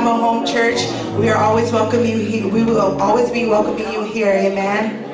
a home church, we are always welcoming you. We will always be welcoming you here. Amen.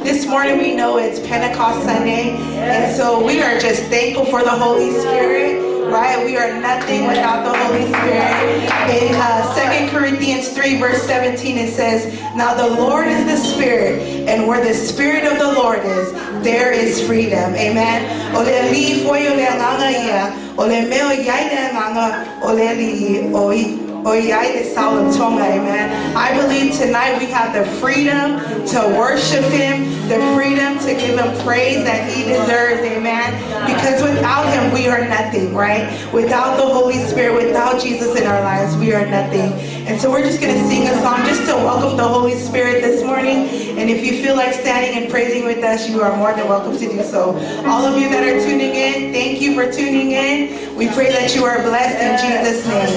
This morning we know it's Pentecost Sunday, and so we are just thankful for the Holy Spirit, right? We are nothing without the Holy Spirit. In 2 Corinthians 3, verse 17, it says, "Now the Lord is the Spirit, and where the Spirit of the Lord is, there is freedom." Amen. O le Alii foi o le Agaga ia, o le mea o i ai le Agaga o le Alii, o i ai le saolotoga. Amen. I believe tonight we have the freedom to worship Him, the freedom to give Him praise that He deserves. Amen. Because without Him, we are nothing, right? Without the Holy Spirit, without Jesus in our lives, we are nothing. And so we're just going to sing a song just to welcome the Holy Spirit this morning. And if you feel like standing and praising with us, you are more than welcome to do so. All of you that are tuning in, thank you for tuning in. We pray that you are blessed in Jesus' name.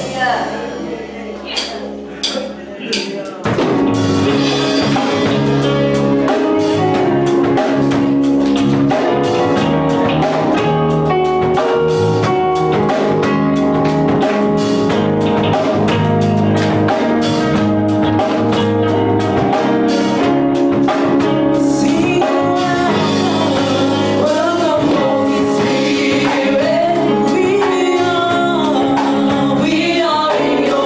Sing, welcome, Holy Spirit. We are in your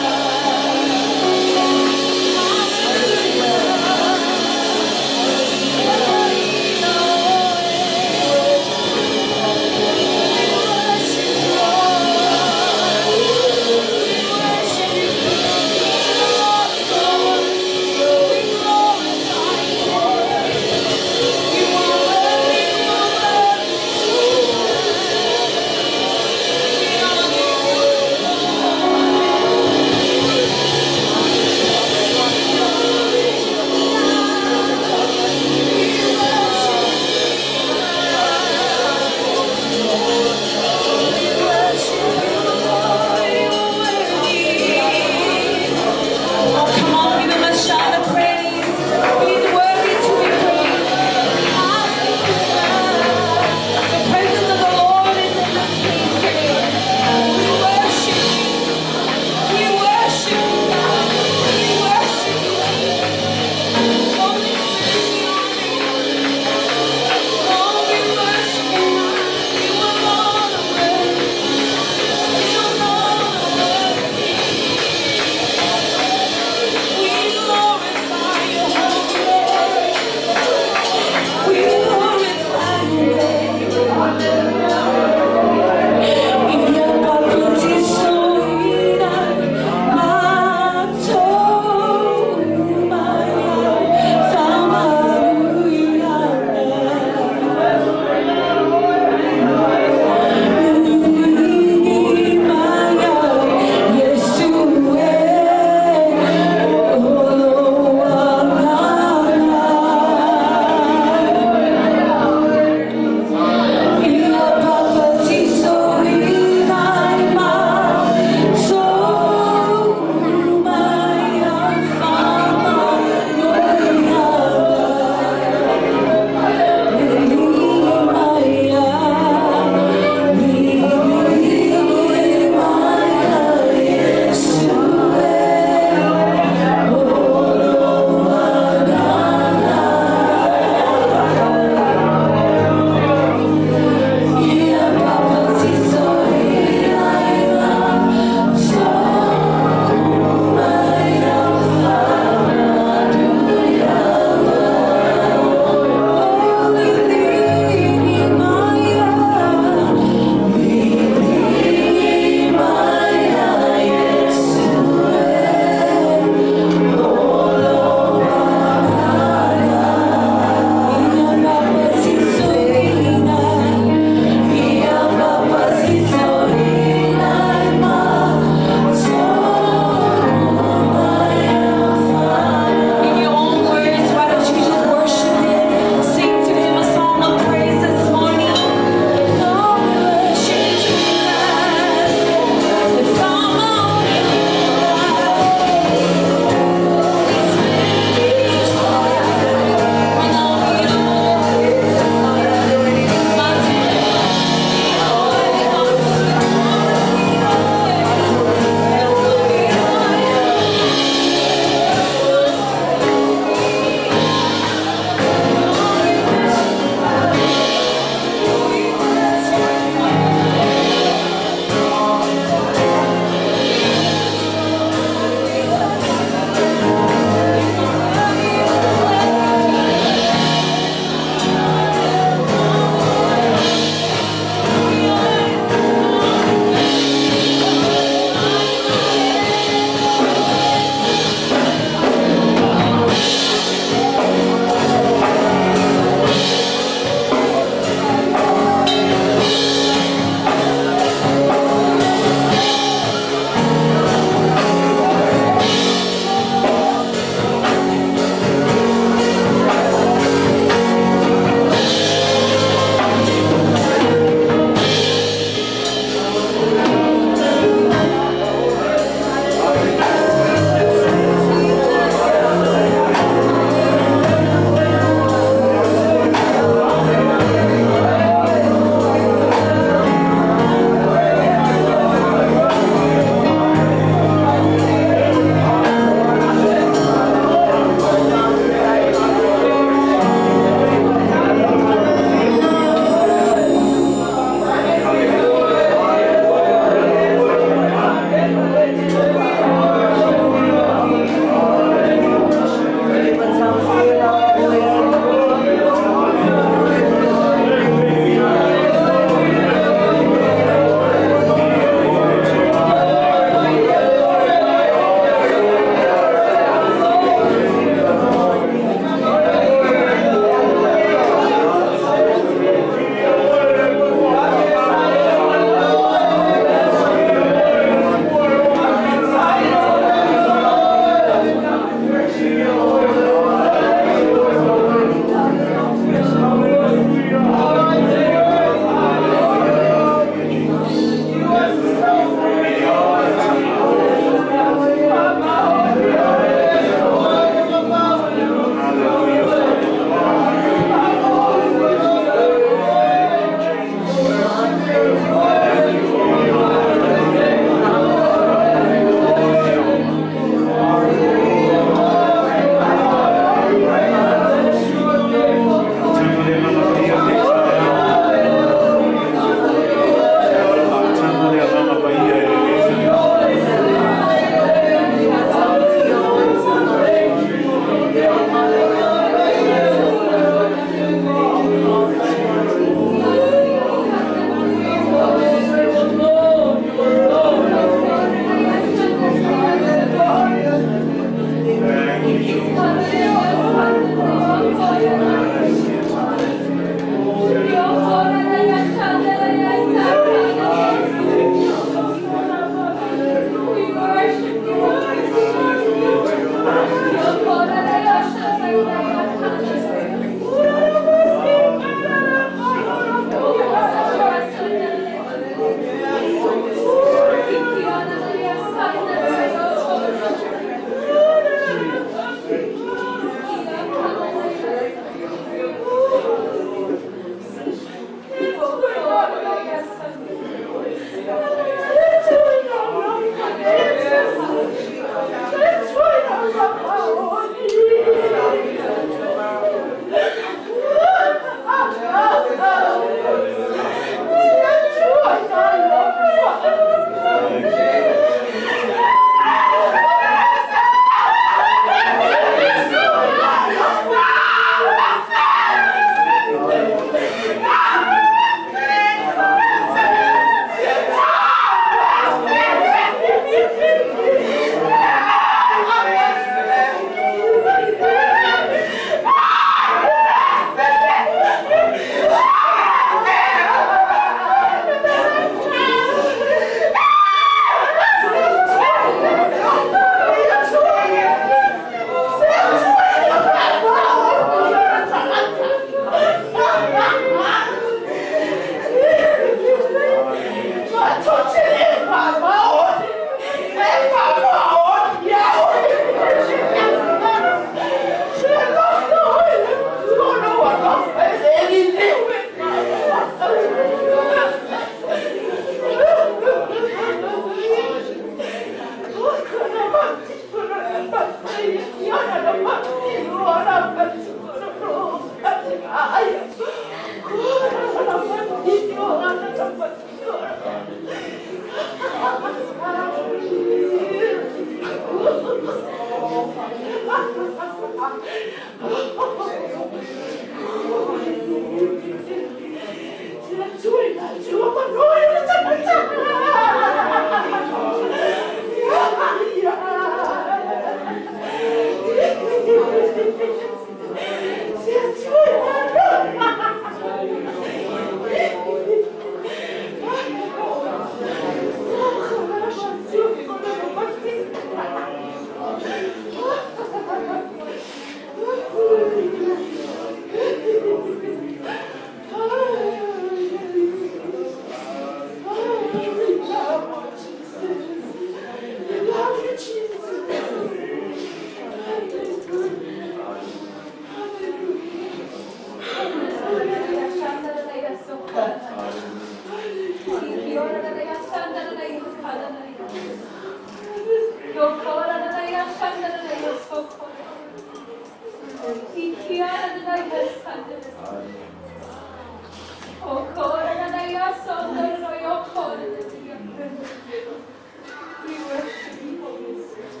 We worship you, Holy Spirit.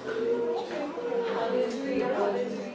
Hallelujah, hallelujah.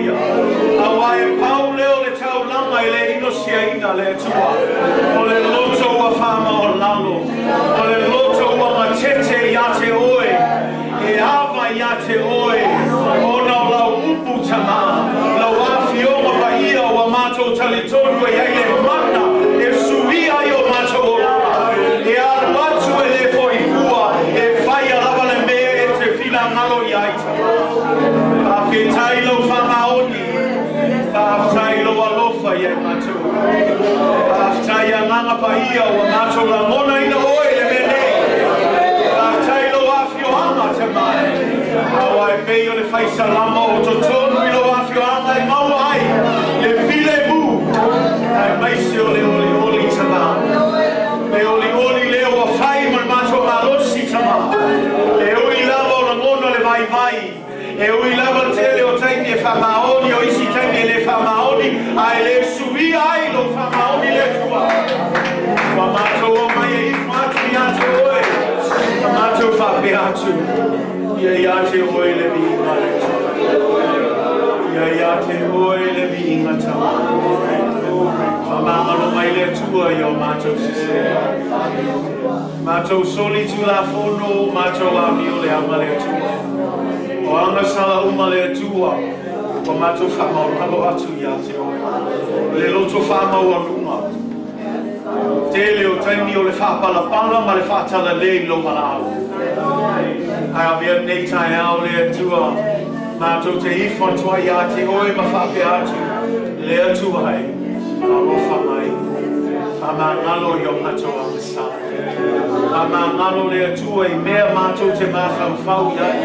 Haleluia. Auā e pau lea o le taulaga e le inosiaina le Atua. O le loto ua faamaualalo. O le loto ua gatete iā te Oe, e ava iā te Oe, ona o Lau Upu tamā, Lau Afioga Paia ua matou talitonu e i ai le mana e suia ai o matou olaga, e alu atu e le fo'i fua, e faia lava le mea e te finagalo i ai tamā. Faafetai Lou faamaoni, faafetai Lou alofa ia i matou. Faafetai Agaga Paia ua matou lagonaina Oe i le mea nei. Faafetai Lou afioaga tamā. Aua e pei o le fai salamo o totonu i Lou afioaga e maua ai le filemu, aemaise o le olioli tamā. Le olioli lea ua fai ma le matou malosi tamā. E ui lava o lagona le vaivai, e ui lava le tele o taimi e faamaoni, o isi taimi e le faamaoni, a e le suia ai Lou faamaoni le Atua. Ua matou omai e ifo atu iā te Oe, ma matou faapea atu, Ia iā te Oe le viiga le Atua. Ia iā te Oe le viiga tamā. Faamagalo mai le Atua i o matou sesē. Matou soli tulafono, matou amio leaga le Atua. O agasala uma le Atua, ua matou faamaualalo atu iā te Oe. Le loto faamaualuga. Tele o taimi o le faapalapala ma le faatalale i Lou valaau. Ae avea lenei taeao le Atua, matou te ifo atu ai iā te Oe ma faapea atu, Le Atua e, alofa mai, faamagalo i o matou agasala. Faamagalo le Atua i mea matou te mafaufau i ai,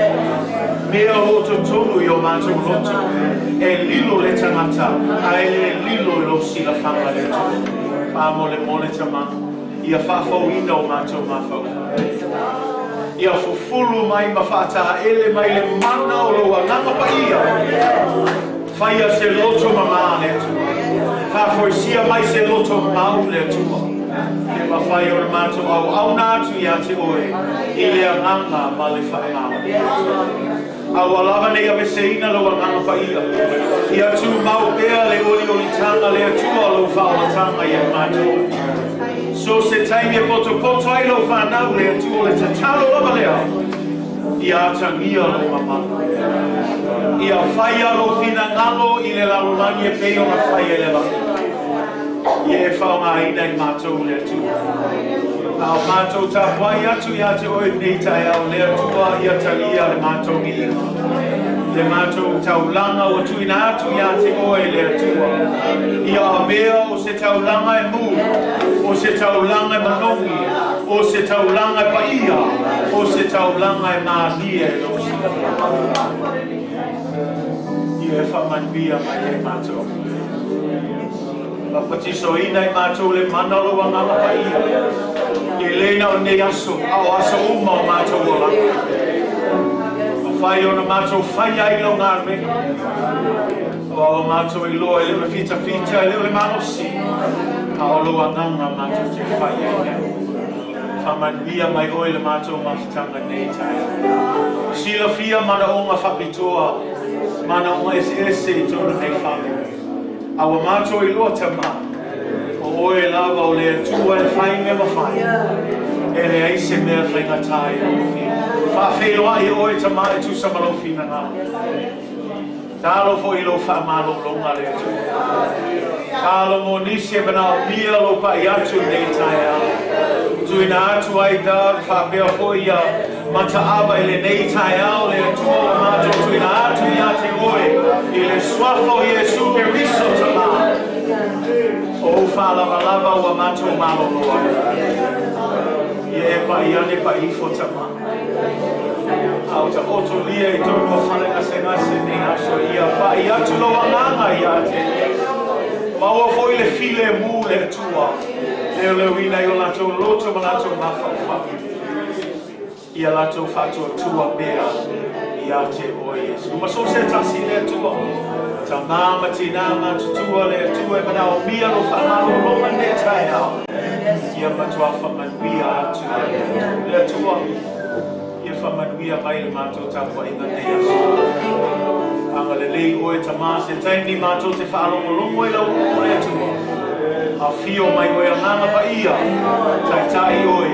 mea o lo o totonu i o matou loto, e lilo le tagata ae le lilo i lou silafaga le Atua. Faamolemole tama, ia faafouina o matou mafaufau. Ia fufulu mai ma faataele mai le mana o lou Agaga Paia. Faia se loto mamā le Atua. Faafoisia mai se loto mau le Atua. Ke mafai ona matou auauna atu iā te Oe i le agaga ma le faamaoni. A ua lava nei aveseina Lou Agaga Paia. Ia tumau pea le oliolitaga le Atua o Lou faaolataga ia i matou. So se taimi e potopoto ai Lau fanau le Atua o le tatalo lava lea. Ia atagia lou mamalu. Ia faia lou finagalo i le lalolagi e pei ona faia i le lagi. Ia e faaaogaina i matou le Atua. A o matou tapuai atu iā te Oe i lenei taeao, le Atua, ia talia le matou viiga, le matou taulaga ua tuuina atu iā te Oe, le Atua. Ia avea o se taulaga e mū, o se taulaga e manogi, o se taulaga e paia, o se taulaga e malie i Lou silafia. Ia e faamanuia mai ai matou. Papatisoina i matou le mana o Lou Agaga Paia, e le na o lenei aso, a o aso uma o matou olaga. Mafai ona matou faia ai Lau galuega. Aua ua matou iloa e le o le fitafita, e le o le malosi, a o Lou Agaga matou te fai ai nei. Faamanuia mai Oe i le matou mafutaga nei taeao. Silafia manaoga faapitoa, manaoga eseese i totonu nei fale. A ua matou iloa tamā, o Oe lava o le Atua e fai mea mafai, e leai se mea faigata i Lou Afio. Faafeiloai Oe tamā e tusa ma Lou finagalo. Talo foi i Lou faamalologa le Atua. Talo mo nisi e manaomia Lou pa'i atu i lenei taeao. Tuuina atu ai Doug faapea foi ia Mataava i lenei taeao le Atua ua matou tuuina atu iā te Oe i le Suafa o Iesu Keriso Tamā. O Ou faalavalava ua matou malolo ai. Ia e pa'i ane pa'i ifo Tamā. A o taoto lia i tonu o fale gasegase nei aso ia pa'i atu Lou Agaga iā te ia. Maua foi le filemu le Atua, leoleuina i o latou loto ma latou mafaufau, ia latou faatuatua pea iā te Oe Iesu. Ma so se tasi le Atua, tamā ma tinā matutua le Atua e manaomia Lou faamalologa i lenei taeao, ia matua faamanuia atu le Atua. Ia faamanuia mai le matou tapuaiga i lenei aso. Agalelei oe Tama se taimi matou te faalogologo ai lau upu le Atua. Afio mai oe Agaga Paia, taitai oe,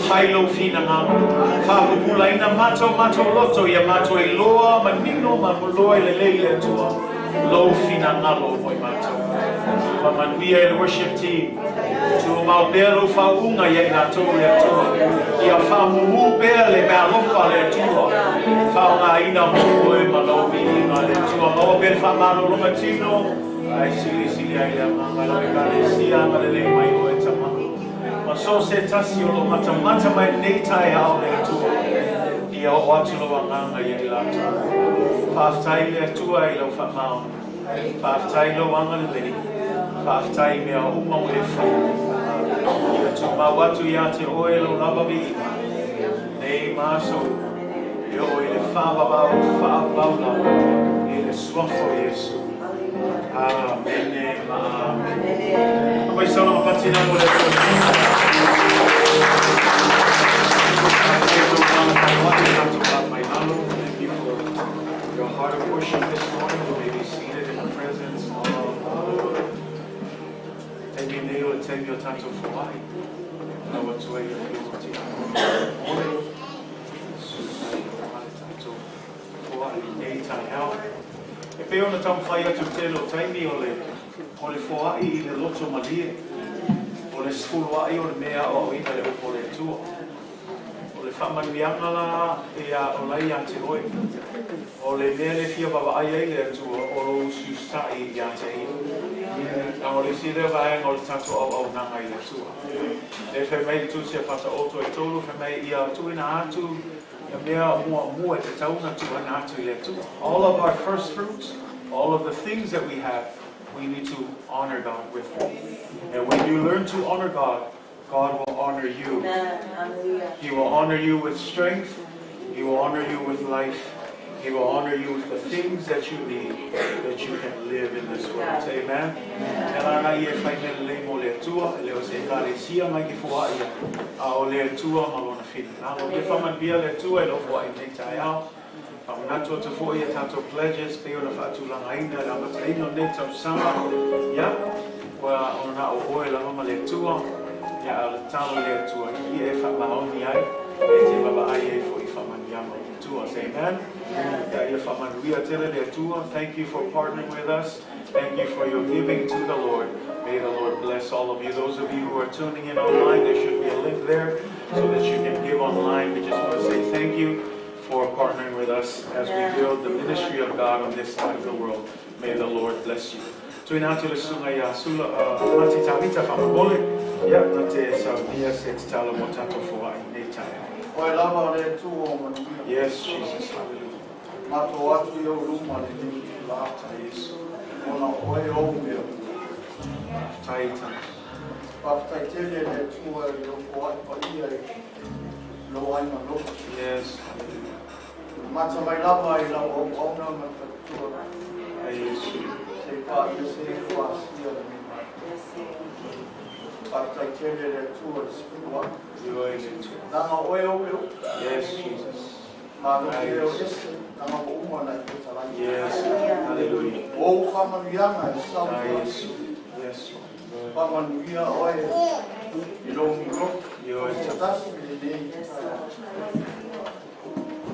fai lou finagalo, faapupulaina matou matou loto ia matou iloa manino ma loa i lelei le Atua, lou finagalo mo i matou. Faamanuia i le worship team, tumau pea lou faauuga ia i latou le Atua, ia faamumu pea le meaalofa le Atua, faaaogaina mo oe ma lau viiga le Atua, maua pea le faamalologa tino, ae silisili ai le agaga i lau Ekalesia, agalelei mai oe Tama. Ma so se tasi o lo matamata mai lenei taeao le Atua, ia oo atu lou agaga ia i latou. Faafetai le Atua i lau faamaoni, faafetai lou agalelei, faafetai i mea uma ua e faia. Ia tumau atu ia te oe lou lava viiga, nei ma aso uma, e oo i le faavavau faavavau lava i le suafa o Iesu. Amene ma amene. Aumai saunoaga faatino mo le Atua. Thank you for your heart of worship this morning. You may be seated in the presence of the Lord. Taimi nei o le taimi o tatou foai. Lau atu ai afioga ti ole. Susu ai tatou foai i nei taeao. E pei ona taumafai atu i tele o taimi o le o le foai i le loto malie. O le sefuluai o le mea aoaoina le upu o le Atua. O le faamanuiaga la e a o la ia te oe. O le mea le fia vaavaai ai le Atua o lou usiusitai ia te ia. A o le isi lea vaega o le tatou auaunaga i le Atua. Le fai mai le Tusi a Faataoto e 3, fai mai ia tuuina atu ia mea muamua e tatau ona tuuina atu i le Atua. All of our first fruits, all of the things that we have, we need to honor God with them. And when you learn to honor God, God will honor you. He will honor you with strength. He will honor you with life. He will honor you with the things that you need that you can live in this world. Say amen. E lana ia e fai mea lelei mo le Atua, e le o se Ekalesia mai ke foai ia, a o le Atua ma lona finagalo. Ia faamanuia le Atua i lou foai nei taeao. Faamanatu atu foi ia tatou pledges pei ona faatulagaina i le amataina o lenei tausaga. Ia, ua o na o oe lava ma le Atua, ia a o le tatalo i le Atua ia e faamaoni ai, e te vaavaai ai foi i faamanuiaga o le Atua. Say amen. Ia, ia faamanuia tele le Atua. Thank you for partnering with us. Thank you for your giving to the Lord. May the Lord bless all of you. Those of you who are tuning in online, there should be a link there so that you can give online. We just want to say thank you for partnering with us as we build the ministry of God on this side of the world. May the Lord bless you. Tuuina atu le susuga ia Sula Mati Tavita faamolemole, ia na te saunia se tatalo mo tatou foai nei taeao. Oe lava le Atua o manuia. Yes, Jesus, hallelujah. Matou atu i ou luma lenei itula. Faafetai Iesu. Ona o oe ou mea uma. Faafetai Tama. Faafetai tele le Atua i lou foai paia i lou aiga loto. Yes, hallelujah. Mata mai lava i lau auauna ma le faletua. Ai Iesu. Se i paia se i pasia lenei mai. Faafetai tele le Atua i le sefuluai. Ioe le Atua. Leaga o oe ou mea uma. Yes, Jesus. Malo te leo ese, leaga ua uma ona e fetalai. Yes, hallelujah. O ou faamanuiaga e sau Ai i Iesu. Yes, Lord. Faamanuia oe i lou loto. Ioe Se Tama. tasi lenei taeao.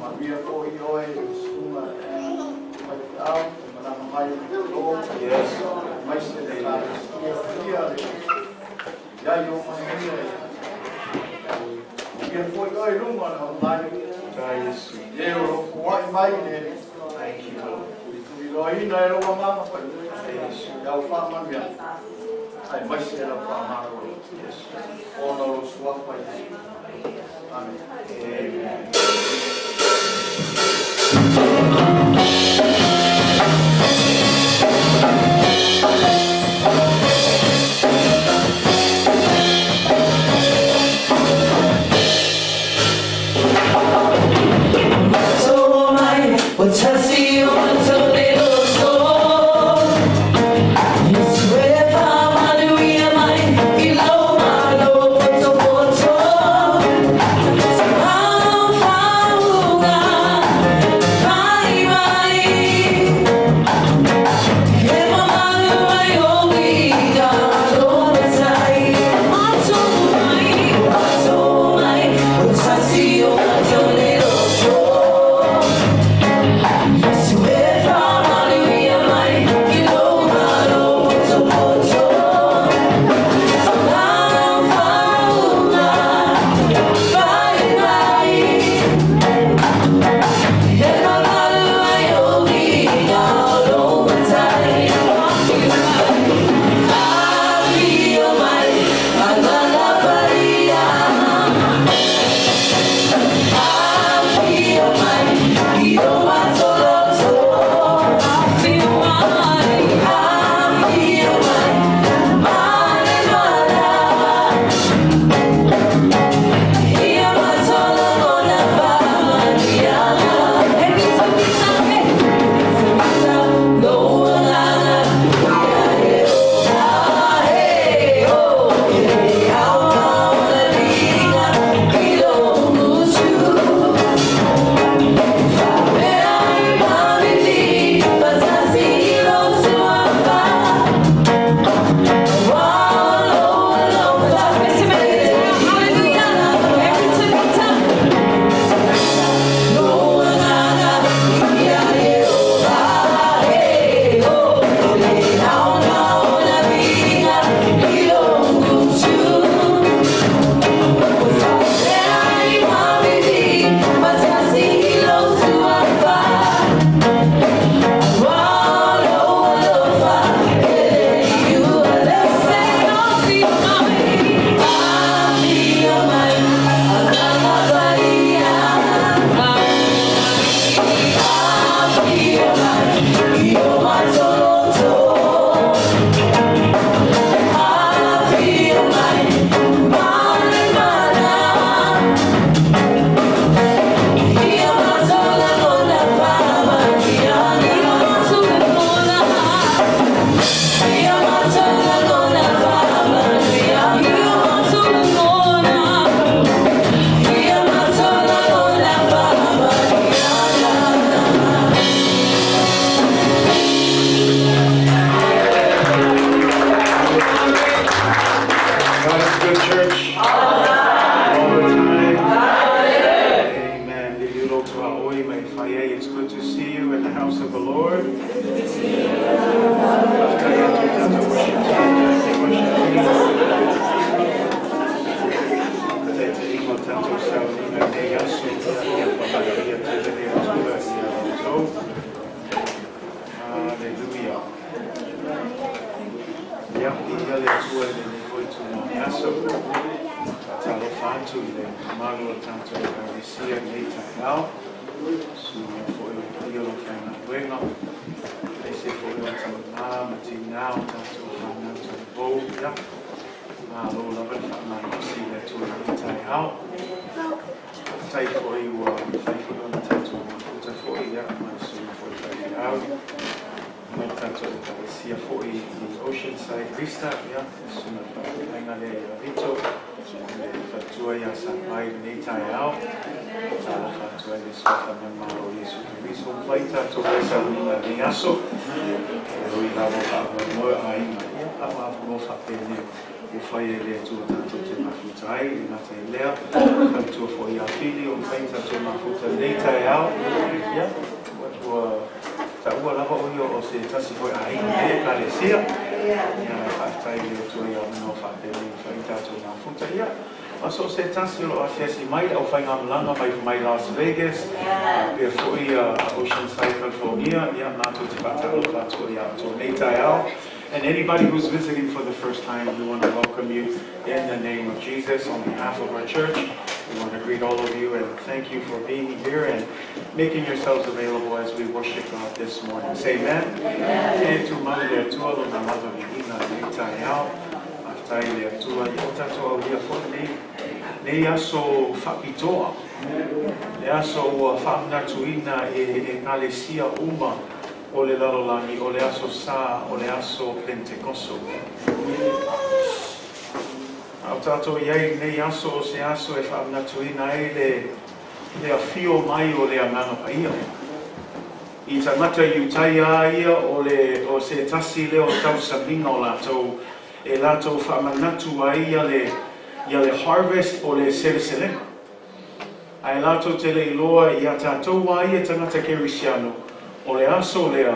Manuia foi oe i le susuga faifeau e malaga mai i le Malo. Yes. Aemaise le Ekalesia paia le i ai o manuia ia te oe. Manuia foi oe i luga o le online. Ai Iesu. E o lo foai mai le Thank you, Lord. i tuliloaina e lou Agaga Paia. Ai Iesu. I au faamanuiaga aemaise lau faamalolo. Yes. Ona o lou suafa Iesu. Amene. Amen. Ia, viia le Atua i lenei foi itula o le aso. Faatalofa atu i le mamalu o le tatou Ekalesia i lenei taeao. Susuga foi i le paia o le aufaigaluega, aemaise foi o tama ma tinā o tatou fanau talavou. Ia, malo lava le faamalosi i le Atua i lenei taeao. Faafetai foi ua mafai foi ona tatou mafuta foi, ia, ma le susuga foi i le faifeau mai le tatou Ekalesia foi i Oceanside Vista, ia, le susuga i le faafeagaiga lea ia Vito, le faletua ia Sapai i lenei taeao. Talofa atu ai i le suafa manumalo o Iesu Keriso ua mafai tatou fai sauniga i lenei aso. E ui lava o faamoemoe o aiga, ia, a o avanoa faapenei ua fai e le Atua tatou te mafuta ai. E le gata i lea, faletua foi ia Fili ua mafai ona tatou mafuta i lenei taeao. Ia, ua taua lava o ia o se tasi foi aiga i lenei Ekalesia. Ia, faafetai i le Atua i avanoa faapenei ua fai tatou mafuta. Ia, ma so o se tasi o lo o asiasi mai le aufaigamalaga mai mai Las Vegas, faapea foi Oceanside, California, ia, matou te faatalofa atu ia outou i lenei taeao. And anybody who's visiting for the first time, we want to welcome you in the name of Jesus. On behalf of our church, we want to greet all of you and thank you for being here and making yourselves available as we worship God this morning. Say amen. E tumau le Atua lona lava viiga i lenei taeao. Faafetai i le Atua ia o tatou aulia foi lenei aso faapitoa. Le aso ua faamanatuina e Ekalesia uma o le lalolagi o le aso sa o le aso Pentekoso. A o tatou i ai lenei aso o se aso e faamanatuina ai le afio mai o le Agaga Paia. I tagata Iutaia ia o le o se tasi lea o tausamiga o latou e latou faamanatu ai ia le harvest o le seleselega. Ae latou te le iloa ia tatou a ia tagata kerisiano o le aso lea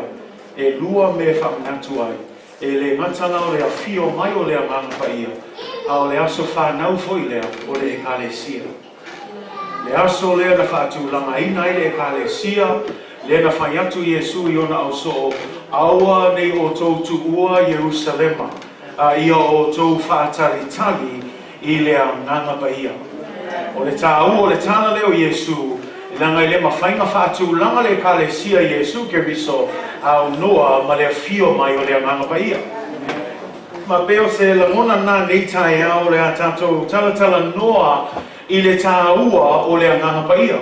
e lua mea faamanatu ai. E le gata la o le afio mai o le Agaga Paia, a o le aso fanau foi lea o le Ekalesia. Le aso lea na faatulagaina ai le Ekalesia, lea na fai atu Iesu i ona ausoo, aua nei outou tuua Ierusalema, a ia outou faatalitali i le Agaga Paia. O le tāua o le tala lea o Iesu, leaga e le mafai ona faatulaga le Ekalesia Iesu Keriso aunoa ma le afio mai o le Agaga Paia. Ma pei o se lagona na nei taeao le a tatou talatalanoa i le tāua o le Agaga Paia.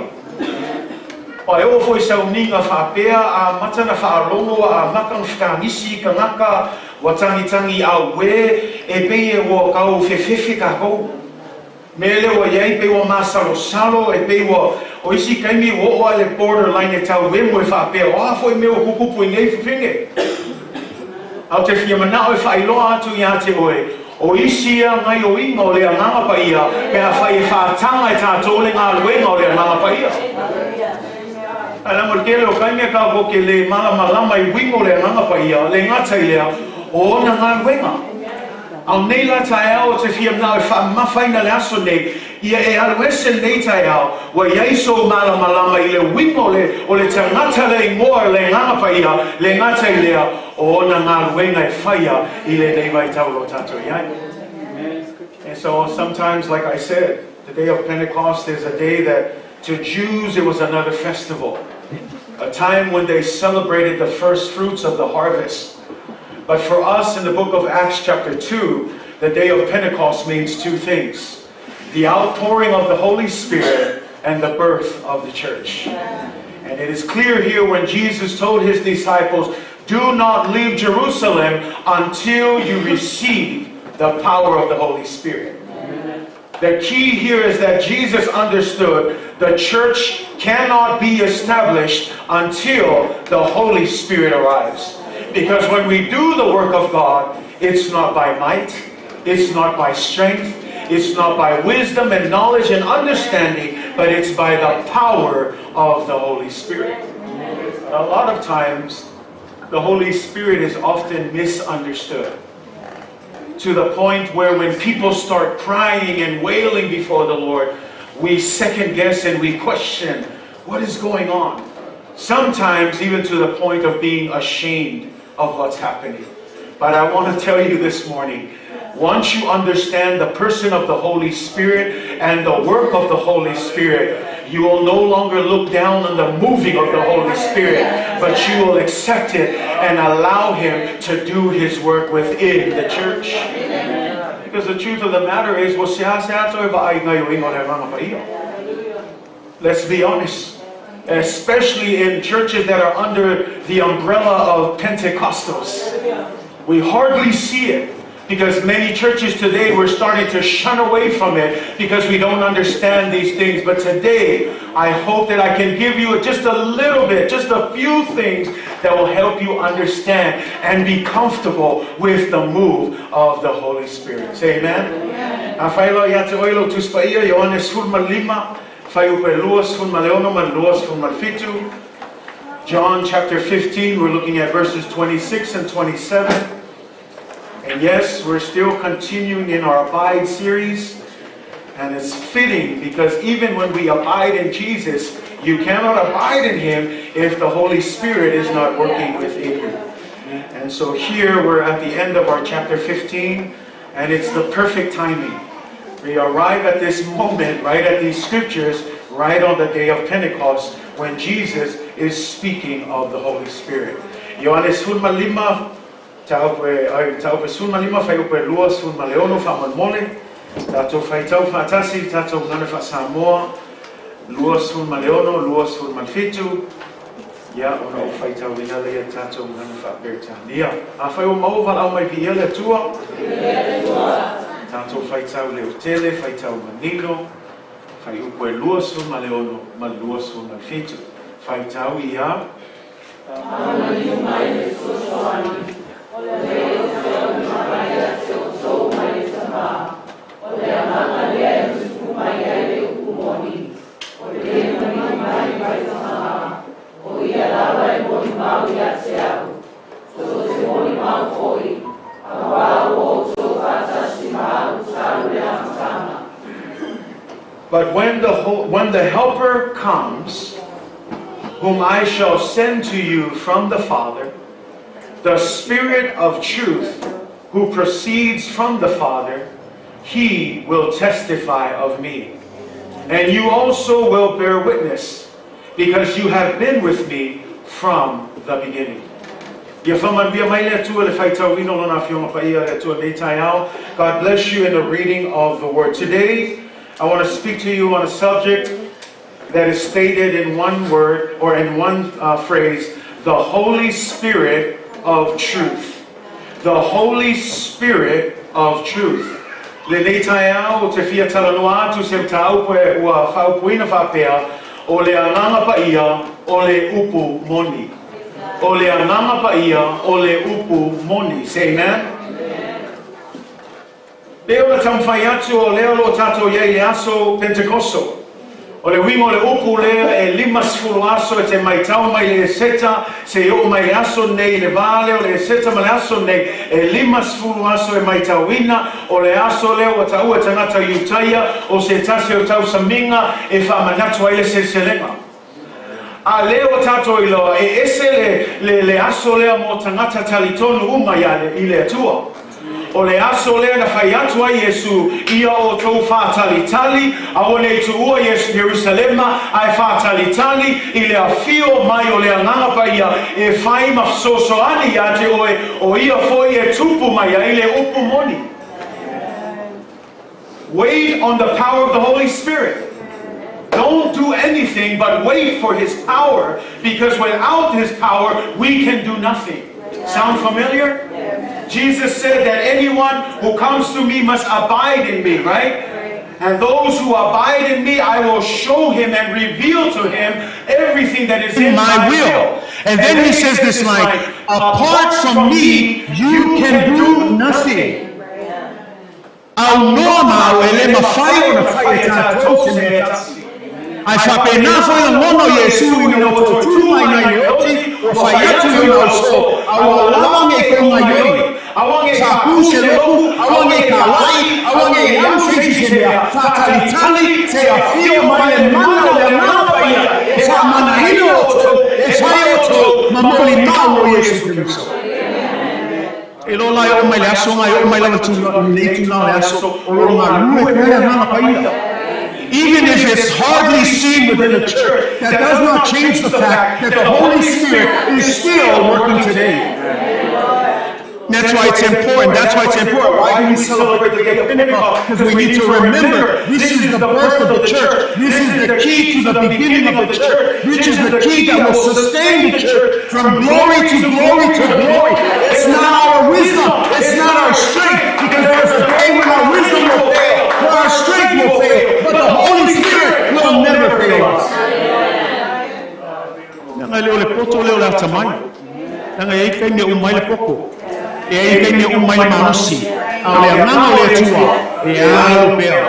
Pa e oo foi sauniga faapea amata na faalogo amata na fetagisi i tagata ua tagitagi auē e pei e ua tau fefefe tatou. Mea lea ua iai pei ua masalosalo e pei ua o isi taimi ua oo lava i le borderline e tau emo e faapea o a foi mea ua tutupu i nei fafine. Ae ou te fia manao e faailoa atu iā te oe, o isi ia gaoioiga o le Agaga Paia pe afai e faataga e tatou le galuega o le Agaga Paia. Ae leaga o le tele o taimi e tatou te lē malamalama i uiga o le Agaga Paia, le gata i lea o ona galuega. A o nei la taeao ou te fia manao e faamamafaina le aso nei, ia e alu ese lenei taeao, ua i ai sou malamalama i le uiga o le o le tagata le igoa o le Agaga Paia, le gata i lea o ona galuega e faia i lenei vaitau o lo o tatou i ai. And so sometimes, like I said, the day of Pentecost is a day that to Jews it was another festival, a time when they celebrated the first fruits of the harvest. But for us in the book of Acts chapter 2, the day of Pentecost means two things: the outpouring of the Holy Spirit and the birth of the church. And it is clear here when Jesus told his disciples, "Do not leave Jerusalem until you receive the power of the Holy Spirit." The key here is that Jesus understood the church cannot be established until the Holy Spirit arrives. Because when we do the work of God, it's not by might, it's not by strength, it's not by wisdom and knowledge and understanding, but it's by the power of the Holy Spirit. A lot of times, the Holy Spirit is often misunderstood to the point where when people start crying and wailing before the Lord, we second guess and we question what is going on. Sometimes even to the point of being ashamed. of what's happening. But I want to tell you this morning, once you understand the person of the Holy Spirit and the work of the Holy Spirit, you will no longer look down on the moving of the Holy Spirit, but you will accept it and allow Him to do His work within the church. Because the truth of the matter is, let's be honest, especially in churches that are under the umbrella of Pentecostals, we hardly see it. Because many churches today, we're starting to shun away from it because we don't understand these things. But today, I hope that I can give you just a little bit, just a few things that will help you understand and be comfortable with the move of the Holy Spirit. Say amen. John chapter 15, we're looking at verses 26 and 27. And yes, we're still continuing in our Abide series. And it's fitting because even when we abide in Jesus, you cannot abide in Him if the Holy Spirit is not working within you. And so here we're at the end of our chapter 15, and it's the perfect timing. We arrive at this moment, right at these scriptures, right on the day of Pentecost, when Jesus is speaking of the Holy Spirit. Ioane 15, taupe fai upe lua sefuluima le ono faamolemole tatou faitau faatasi tatou gagana faa-Samoa 26 27 ia ona ou faitauina lea tatou gagana faa-Peretania. Afai ua maua valaau mai viia le Atua tatou faitau leotele faitau manino fai upu e 26 ma 27 faitau ia. Faamaliu mai le fesoasoani, o le mai ia te outou mai le Tamā, o le agaga lea e tupu mai ai le upu moni, o le maliu mai mai Tamā, o ia lava e molimau ia te au, tou te molimau foi, auā ua outou faatasi ma au talu le amataga. But when the Helper comes, whom I shall send to you from the Father, the Spirit of truth, who proceeds from the Father, he will testify of me. And you also will bear witness, because you have been with me from the beginning. Ia faamanuia mai le Atua le faitauina o lona afioga paia le Atua nei taeao. God bless you in the reading of the word. Today, I want to speak to you on a subject that is stated in one word or in one phrase, the Holy Spirit of truth. The Holy Spirit of truth. Lenei taeao ou te fia talanoa atu se mataupu e ua faaupuina faapea o le agaga paia o le upu moni. O le agaga paia o le upu moni. Say amen. Pe o le taumafai atu o lea o loo tatou i ai le aso Pentekoso. O le uiga o le upu lea e 50 aso e te maitau mai le Eseta seia oo mai le aso nei le vā lea o le Eseta ma le aso nei e 50 aso e maitauina o le aso lea ua taua e tagata Iutaia o se tasi o tausamiga e faamanatu ai le seleselega. A lea ua tatou iloa e ese le, le, le aso lea mo tagata talitonu uma ia le, i le Atua. O le aso lea na fai atu ai Iesu, Ia outou faatalitali, aua ne i tuua Ierusalema, ae faatalitali i le afio mai o le Agaga Paia e fai ma fesoasoani ia te oe, o ia foi e tupu mai ai le upu moni. Wait on the power of the Holy Spirit. Don't do anything but wait for His power, because without His power, we can do nothing. Sound familiar? Jesus said that anyone who comes to me must abide in me, right? And those who abide in me, I will show him and reveal to him everything that is in my my will. will. And then he says this line, apart from me, you can do nothing. Aunoa ma au e le mafai ona fai e tatou se mea e tasi. Ae faapena foi lagona o Iesu ina ua toe tu mai nai le oti, ua fai atu i ona uso, Aua lava nei kou gaioi, sa ku se loku, aua nei kalai, aua nei alu se isi se mea, faatalitali se afio mai le mana o le Agaga Paia e faamanaina outou, e fai outou ma molimau o Iesu Keriso. E lo lai o mai le aso ngai o mai lava tula nei tula le aso o lo galue pea le Agaga Paia. Even if it's hardly seen within the church, that does not change the fact that the Holy Spirit is still working today. That's why it's important. That's why it's important. Why do we celebrate the day of Pentecost? Because we need to remember this is the birth of the church. This is the key to the beginning of the church. This is the key that will sustain the church from glory to glory to glory. It's not our wisdom. It's not our strength. Because there's a day when our wisdom will fail, when our strength will fail. But the Holy Spirit will never fail us. Leaga e le o le poto lea o le atamai. Leaga e i ai taimi e uma ai le poto. E i ai taimi e uma ai le malosi. A o le agaga o le Atua, e alo pea.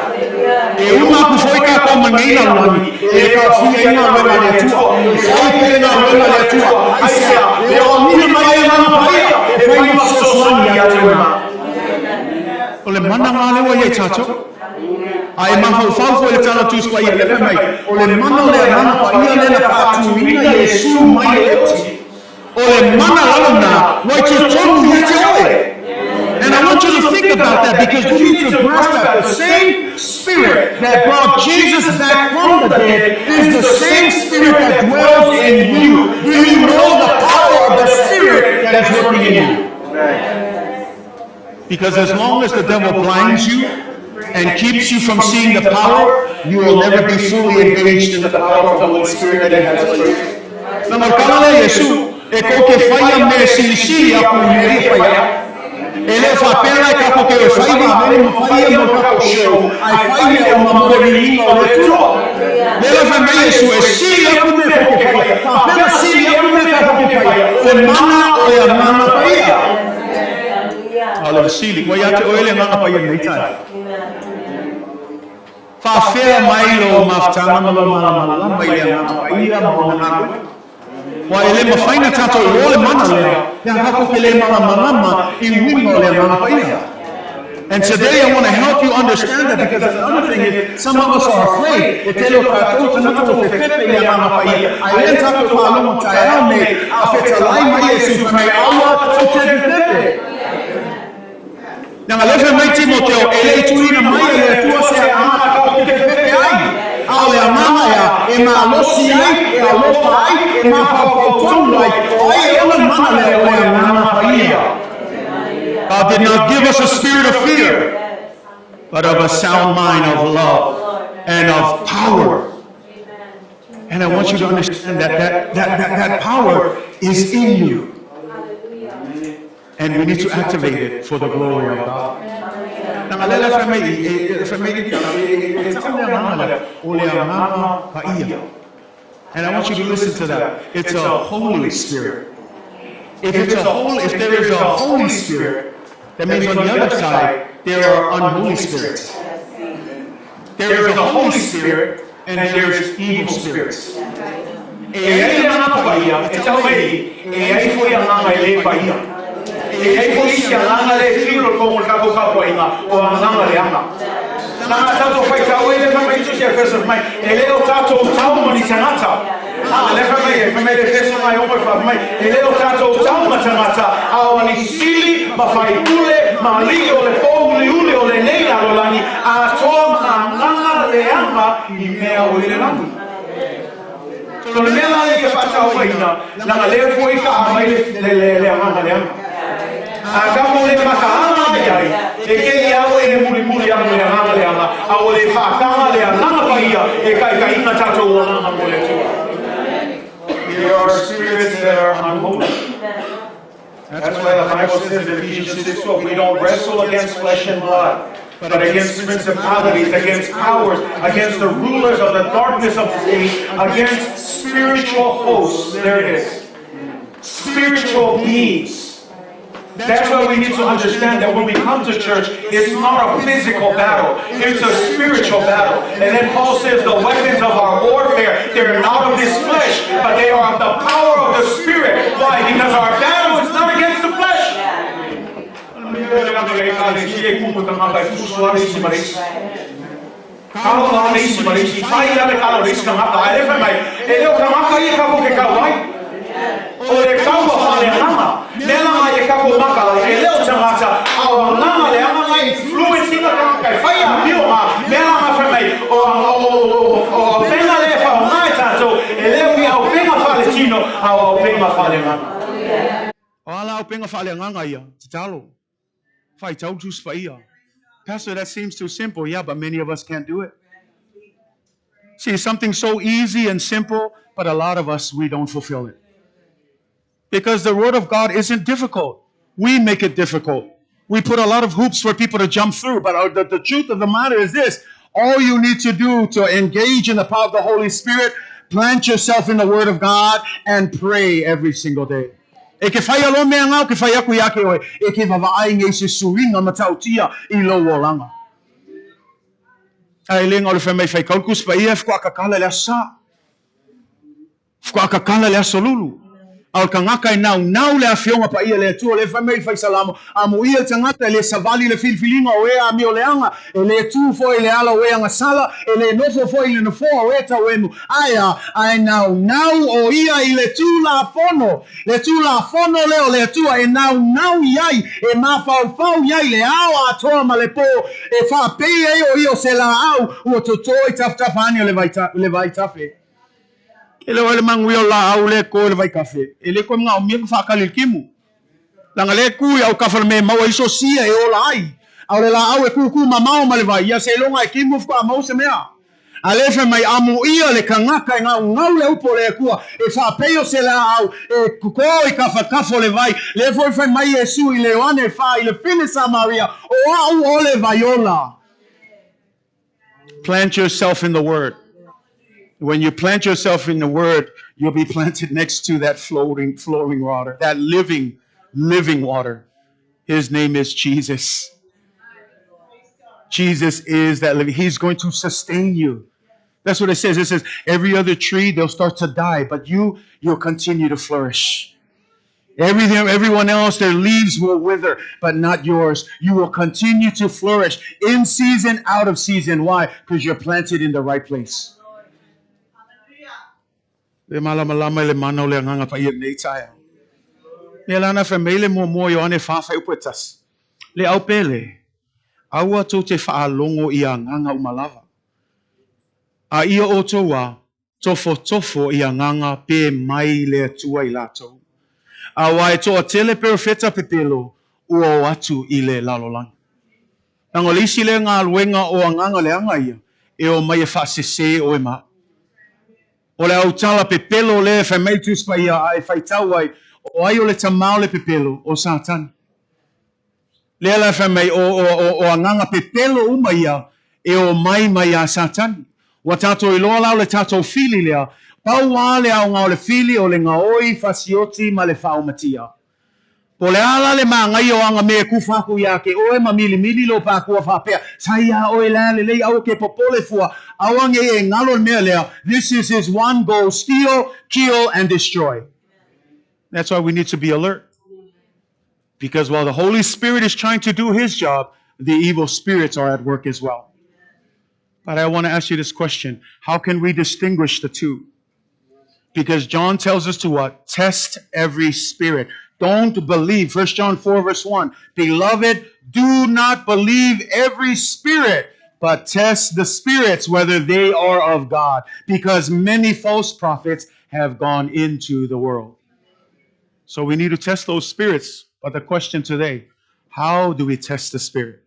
E uma aku foi tatou ma nei lalolagi, e le taofia ai galuega a le Atua. E fai pea le galuega a le Atua. Aisea? E oagia mai ai Agaga Paia e fai ma fesoasoani ia te oe ma. O le mana lā lea ua i ai tatou. A e mafaufau foi i le tala Tusi Paia lea fai mai, o le mana o le Agaga Paia lea na faatuina Iesu mai le oti. O le mana lalo na ua i totonu ia te oe. And I want you to think about that because you need to grasp that the same spirit that brought Jesus back from the dead is the same spirit that dwells in you. Do you know the power of the spirit that is working in you? Because as long as the devil blinds you and keeps you from seeing the power, you will never be fully engaged in the power of the Holy Spirit that he has for you. Na mau kala lea Iesu, e kou ke whaia me silisili aku i mea ia whaia. E le o whapea la e kako ke oe whai ma mea ma whaia mo kako show, ai whai mea o ma mo riringa o le Atua. Le la whai mai Iesu e sili aku mea ko ke whaia. Whapea sili aku mea kako ke whaia, o le mana o le Agaga Paia. A o le fesili, ua ia te oe le Agaga Paia lenei taeao? Faafea mai lou mafutaga ma lou malamalama i le Agaga Paia ma ona galuega? Ua e le mafai na tatou iloa le mana lea, pe a tatou ke le malamalama i uiga o le Agaga Paia. And today I want to help you understand that because another thing is some of us are afraid. E tele o tatou tagata ua fepepe i le Agaga Paia, a e le tatou faalogo taeao nei, a fetalai mai Iesu fai mai, Aua tou te fepepe. Leaga lea fai mai Timoteo, e le i tuuina mai e le Atua se agaga tatou te fepepe ai, a o le agaga ea e malosi ai, e alofa ai, e mafaufau tonu ai, o ai e ona le mana lea o le Agaga Paia. God did not give us a spirit of fear, but of a sound mind of love and of power. And I want you to understand that that, that, that, that power is in you. And we need to activate it for the glory of God. Nanga le le fai mai e fai mai e e tau le agaga lea, o le Agaga Paia. And I want you to listen to that. It's a Holy Spirit. If it's a holy, if there is a Holy Spirit, that means on the other side there are unholy spirits. There is a Holy Spirit and there is evil spirits. E i ai le Agaga Paia, e tau mai i, e i ai foi agaga e le paia. E i ai foi isi agaga lea e fiu i totonu o le tatou tapuaiga, o agaga leaga. Nana tatou faitau ai le fai mai Iesu ia Efeso fai mai, e le o tatou tau ma ni tagata. A le fai mai, fai mai le Efeso nai omo e fai mai, e le o tatou tau ma tagata, a o ni sili ma faipule ma alii o le pōuliuli o lenei lalolagi, atoa ma agaga leaga i mea o i le lagi. So le mea la lea ia faataofaina, leaga lea foi ka aumai le, le, le, le agaga leaga. A ka mo le makaala ai ai, e ke i au e mulimuli aku le agaga leaga, a ua le faataga le Agaga Paia e taitaiina tatou agaga mo le Atua. There are spirits that are unholy. That's why the Bible says in Ephesians 6:12, we don't wrestle against flesh and blood, but against principalities, against powers, against the rulers of the darkness of this age, against spiritual hosts. There it is. Spiritual beings. That's why we need to understand that when we come to church, it's not a physical battle, it's a spiritual battle. And then Paul says the weapons of our warfare, they're not of this flesh, but they are of the power of the Spirit. Why? Because our battle is not against the flesh. E le o tagata ia ka ke kau ai. O le kaua faaleagaga. Mea laga i e tatou maka e le o tagata, a o agaga le agaga e influence ina tagata e fai amio ma mea laga fai mai o o auupega lea e faaaoga e tatou e le o ni auupega faaletino a o auupega faaleagaga. O a la auupega faaleagaga ia? Tatalo. Faitau Tusi Paia. Pastor, that seems too simple. Yeah, but many of us can't do it. See, something so easy and simple, but a lot of us, we don't fulfill it. Because the Word of God isn't difficult. We make it difficult. We put a lot of hoops for people to jump through, but the truth of the matter is this. All you need to do to engage in the power of the Holy Spirit, plant yourself in the Word of God and pray every single day. E ke whai alo mea ngau ke whai aku i ake oe, e ke vavaai ngei se suinga matautia i lou olaga. Ae le ga o le fai mai faitau le Tusi Paia e faatoa le Aso Sa. Faatoa le Aso Lulu. A o le tagata e naunau le Afioga Paia le Atua, lea fai mai le Faisalamo, amuia le tagata e le savali i le filifiliga o e amioleaga, e le tu foi i le ala o e agasala, e le nofo foi i le nofoa o e tauemu. Ae a? Ae naunau o ia i le Tulafono. Le Tulafono lea o le Atua e naunau i ai, e mafaufau i ai le ao atoa ma le po, e faapei ai o ia o se laau ua toto i tafatafa ane o le vaitafe. E le o le manuia o laau le ko i le vaitafe, e le koe manaomia ka faakali i le timu. Leaga le tu i autafa o le mea e maua ai sosia e ola ai. A o le laau e kūkū mamao ma le vai, ia seiloga e timu faatoa maua se mea. A lea fai mai, Amuia le kanaka e gaugau le upu o le Atua, e faapei o se laau e kō i kafakafa o le vai. Lea foi fai mai Iesu i le Ioane 4 i le fine Samaria, O a'u o le vai ola. Plant yourself in the Word. When you plant yourself in the Word, you'll be planted next to that flowing water, that living water. His name is Jesus. Jesus is that living. He's going to sustain you. That's what it says. It says every other tree, they'll start to die, but you'll continue to flourish. Everyone else, their leaves will wither, but not yours. You will continue to flourish in season, out of season. Why? Because you're planted in the right place. Le malamalama i le mana o le Agaga Paia lenei taeao. Mea lana fai mai le muamua Ioane 4 fuaiupu e 1. Le au pele, aua tou te faalogo i agaga uma lava. A ia outou a, tofotofo i agaga pe mai le Atua i latou. Auā e toatele perofeta pepelo ua o atu i le lalolagi. Leaga o le isi lea galuega o agaga leaga ia, e omai e faasese oe ma a'u. O le autala pepelo lea e fai mai le Tusi Paia a e faitau ai, o ai o le tamā o le pepelo? O Satani. Lea la e fai mai, o agaga pepelo uma ia e omai mai iā Satani. Ua tatou iloa la o le tatou fili lea, pau lava le aoga o le fili o le gaoi, fasioti ma le faaumatia. Po o le a la le manaia o aga mea e kufa aku iā te oe ma milimili lou pākua faapea, Sa iā oe la lelei aua ke popole fua, aua nei e galo le mea lea, this is his one goal, steal, kill and destroy. That's why we need to be alert. Because while the Holy Spirit is trying to do his job, the evil spirits are at work as well. But I want to ask you this question. How can we distinguish the two? Because John tells us to what? Test every spirit. Don't believe. 1 John 4 verse 1. Beloved, do not believe every spirit, but test the spirits whether they are of God, because many false prophets have gone into the world. So we need to test those spirits. But the question today, how do we test the spirit?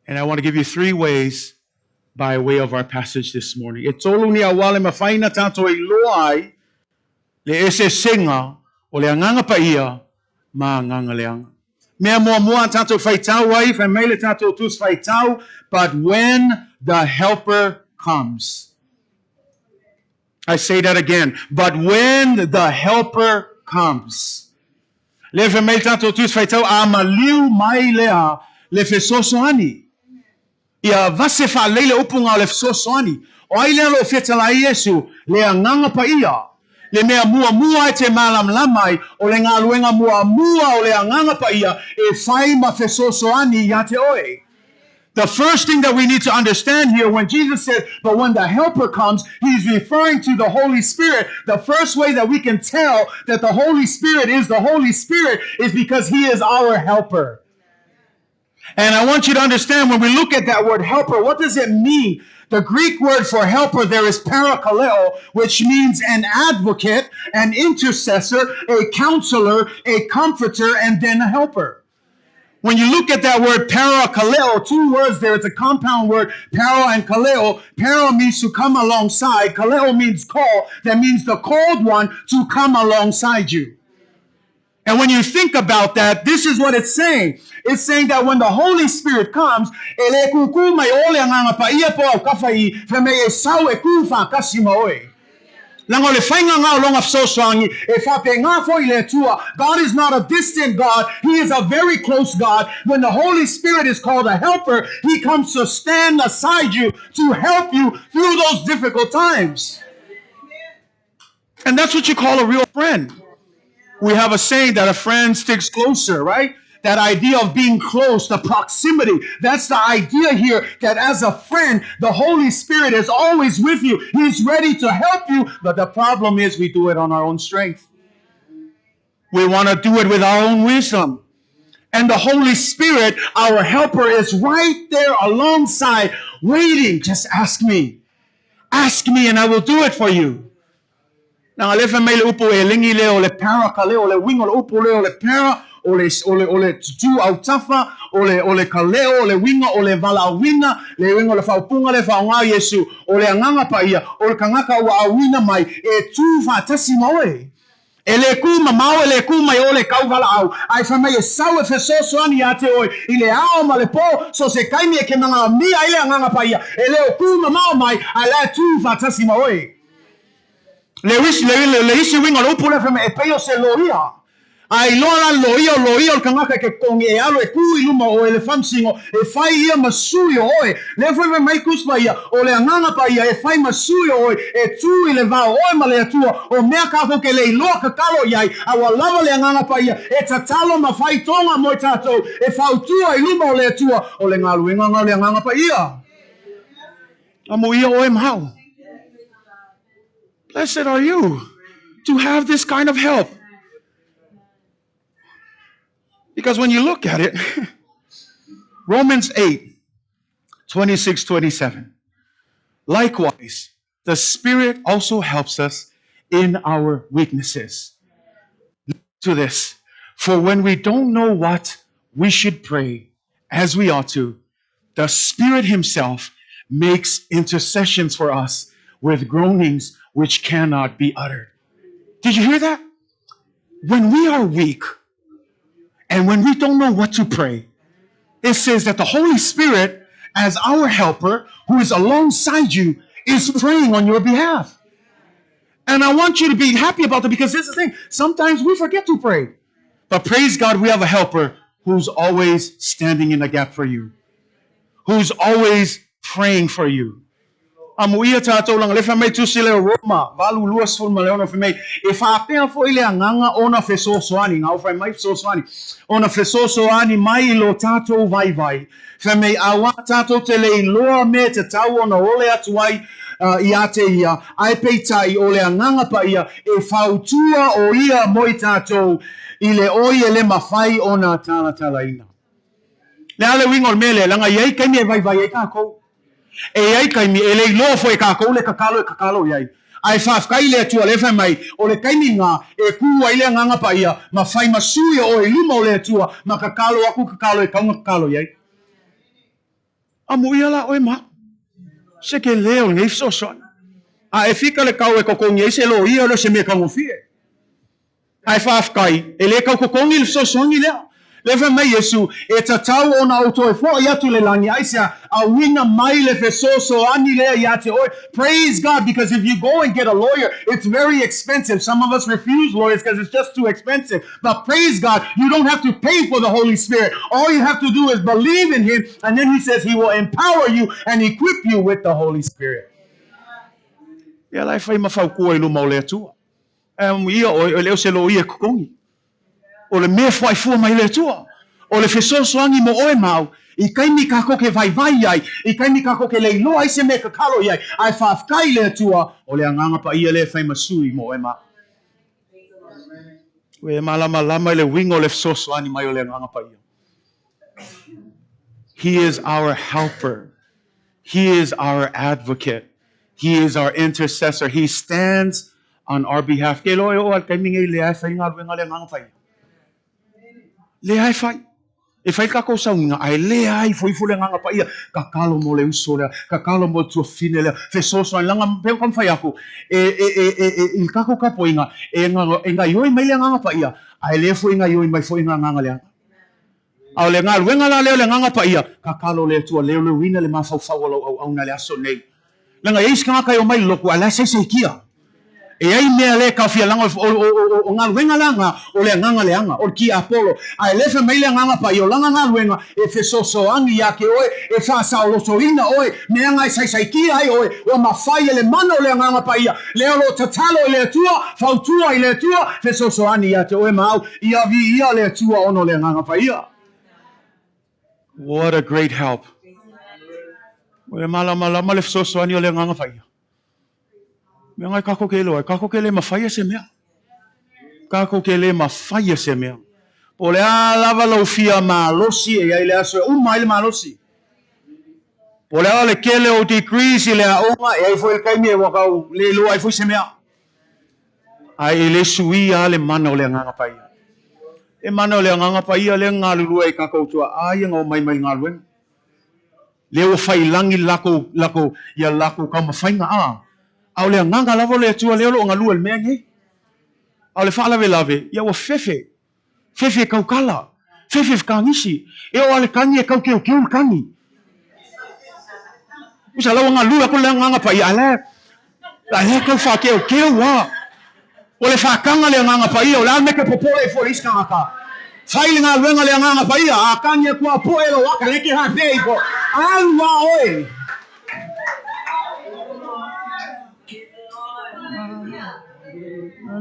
And I want to give you three ways by way of our passage this morning. E tolu ni auala e mafai ona tatou iloa ai le eseesega o le Agaga Paia ma agaga leaga. Mea muamua a tatou faitau ai, fai mai le tatou Tusi Faitau, but when the helper comes. I say that again, but when the helper comes. Lea fai mai le tatou Tusi Faitau, a maliu mai lea le fesoasoani. Ia vase faalelei le upu ga o le fesoasoani. O ai lea o lo o fia talai ai Iesu? Le Agaga Paia. Le mea muamua e te malamalama ai, o le galuega muamua o le Agaga Paia e fai ma fesoasoani ia te oe. The first thing that we need to understand here when Jesus says, but when the helper comes, he's referring to the Holy Spirit. The first way that we can tell that the Holy Spirit is the Holy Spirit is because he is our helper. And I want you to understand when we look at that word helper, what does it mean? The Greek word for helper there is parakaleo, which means an advocate, an intercessor, a counselor, a comforter, and then a helper. When you look at that word parakaleo, two words there, it's a compound word, para and kaleo. Para means to come alongside. Kaleo means call. That means the called one to come alongside you. And when you think about that, this is what it's saying. It's saying that when the Holy Spirit comes, e le kuku mai ole anganga pa ia po au kafa i, fe me e sau e ku whakasi ma oe. Langa o le whainga ngā o longa fesoasoani, e whape ngā fo i le Atua. God is not a distant God. He is a very close God. When the Holy Spirit is called a helper, He comes to stand aside you to help you through those difficult times. And that's what you call a real friend. We have a saying that a friend sticks closer, right? That idea of being close, the proximity. That's the idea here that as a friend, the Holy Spirit is always with you. He's ready to help you. But the problem is we do it on our own strength. We want to do it with our own wisdom. And the Holy Spirit, our helper, is right there alongside, waiting. Just ask me. Ask me and I will do it for you. Na le fa mai le upu e lengi le o le para ka le o le wingo le upu le o le para o le o le o le tutu au tafa o le o le kaleo o le winga o le valauina le winga o le faupunga le whaonga Yesu o le anganga pa ia o le kangaka ua auina mai e tū whaatasi ma oe. E le ku mamao e le ku mai o le kauvala au. Ai fa mai e sau e fesoasoani ia te oe i le ao ma le pō so se kaimi e ke manga mia i le anganga pa ia. E leo ku mamao mai ai la tū whaatasi ma oe. Le wisi le le le isi winga le upu le fa mai e pei o se loia. Ai loa la loia o loia o le kangaka ke kongi e alo e ku i luma o e le whamsingo e whai ia masui o oe. Le fai mai mai kuspa ia o le anganga pa ia e whai masui o oe e tū i le vao oe ma le atua o mea kako ke le iloa kakalo iai a ua lava le anganga pa ia e tatalo ma whai tonga moi tātou e whautua i luma o le atua o le ngaluenga ngau le anganga pa ia. A mo ia oe mahau. Blessed are you to have this kind of help. Because when you look at it, Romans 8, 26, 27. Likewise, the Spirit also helps us in our weaknesses. To this, for when we don't know what we should pray as we ought to, the Spirit Himself makes intercessions for us with groanings which cannot be uttered. Did you hear that? When we are weak and when we don't know what to pray, it says that the Holy Spirit, as our helper, who is alongside you, is praying on your behalf. And I want you to be happy about that because this is the thing. Sometimes we forget to pray. But praise God, we have a helper who's always standing in the gap for you, who's always praying for you. A mo ia tātou langa le mai tusi le Roma, valu lua sefulu ma le ono fai mai, e whaapea fo i le anganga ona fesoasoani, ngā o fai mai fesoasoani, ona fesoasoani mai i lo tātou vai vai. Fai mai a wā tātou te le iloa me te tau ona ole atu ai i a te ia, ai peitai o le anganga pa ia, e whautua o ia moi tātou i le oi e le mawhai ona tala tala ina. Le ale wingo o le mele, langa iai kaimi e vai vai e kākou. E ai kaimi, e le iloa fo e kākou le kakalo e kakalo iai. Ai whawhkai le atua le whai mai, o le kaimi ngā, e kua i le anganga pa ia, ma whai masui o e luma o le atua, ma kakalo aku kakalo e kaunga kakalo iai. A mo ia la oe ma, se ke leo ngei fesoasoani. A e fika le kau e kokongi ai se lo ia o le se mea kaungofie. Ai whawhkai, e le kau kokongi le fesoasoani lea. Le whai mai Yesu, e tatau ona o toe fo i atu le langi, ai sea, a winga mai le fesoasoani lea ia te oe. Praise God, because if you go and get a lawyer, it's very expensive. Some of us refuse lawyers because it's just too expensive. But praise God, you don't have to pay for the Holy Spirit. All you have to do is believe in Him, and then He says He will empower you and equip you with the Holy Spirit. Ia lai whai mawhau kua i luma o le atua. Ia o leo se lo ia kokongi. O le mea whai fua mai le atua. O le fesoasoani mo oe mau. I taimi kākou ke vaivai ai, i taimi kākou ke le iloa ai se mea e kakalo i ai, ae faafetai i le Atua, o le Agaga Paia lea e fai ma sui mo oe ma au. Ua e malamalama i le uiga o le fesoasoani mai o le Agaga Paia. He is our helper. He is our advocate. He is our intercessor. He stands on our behalf. Ke iloa e oo lava i le taimi nei lea e fai galuega a le Agaga Paia. Lea e fai. E fai le tatou sauniga, ae lea ifo ifo le Agaga Paia, tatalo mo le uso lea, tatalo mo le tuafafine lea, fesoasoani, leaga pei ona taumafai atu, e, e, e, e, e, i le tatou tapuaiga, e, e gaioi mai le Agaga Paia, ae lea foi e gaioi mai foi ngā agaga leaga. A o le galuega la lea o le Agaga Paia, tatalo le Atua, leoleuina le mafaufau o lau auauna i le aso nei. Leaga e i ai isi tagata e omai i le lotu ae la e saisaitia. E i ai mea le taofia leaga o galuega la na o le agaga leaga, o le tiapolo. Ae le fai mai le Agaga Paia o lana galuega e fesoasoani ia te oe, e faasaolotoina oe, mea na e saisaitia ai oe, ua mafai e le mana o le Agaga Paia lea o lo o tatalo i le Atua, fautua i le Atua, fesoasoani ia te oe ma au, ia viia le Atua ona o le Agaga Paia. What a great help. Ua e malamalama le fesoasoani o le Agaga Paia. Mea ngai kākou ke iloa ai, kākou ke le mafaia se mea. Kākou ke le mafaia se mea. Po o le a lava lou fia malosi e i ai le aso e uma ai le malosi. Po o le a le kele o degrees i le aoga, e i ai foi le taimi e ua tau le iloa ai foi se mea. Ae e le suia lava le mana o le Agaga Paia. E mana o le Agaga Paia lea na galulue ai kākou tua'a ia na omai mai i galuega. Lea ua fai i lagi le lakou, lakou, ia lakou taumafaiga, a, a o le Agaga lava o le Atua lea o lo o galue i le mea nei. A o le faalavelave, ia ua fefe, fefe e tautala, fefe e fekagisi, e oo lava le tagi e tau keokeo le tagi. Usa la ua galue atu le Agaga Paia, a la, a la e tau faakeokeo lava. O le faataga le Agaga Paia, o le a le mea ke popole ai fua i le isi tagata? Fai le galuega le Agaga Paia, a tagi atu a poe lou aka, le ke hape ifo, alu a oe.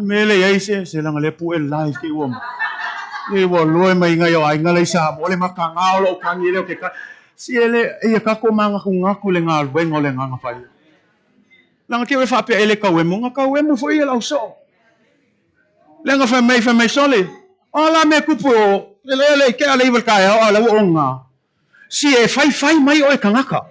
Me le iai se se langa le pu e live ke ua e ua loe mai ngai o aiga le isa mo le makanga o lo kangi le o ke ka si ele ia ka ko manga ku ngaku le galuega o le Agaga Paia. Leaga te oe faapea e le tauemu, na tauemu foi ia lau soo. Leaga fai mai, fai mai sole, o la mea kupu o, le le ke ale iwa le taeao a o la ua oga. Si e faifai mai oe tagata.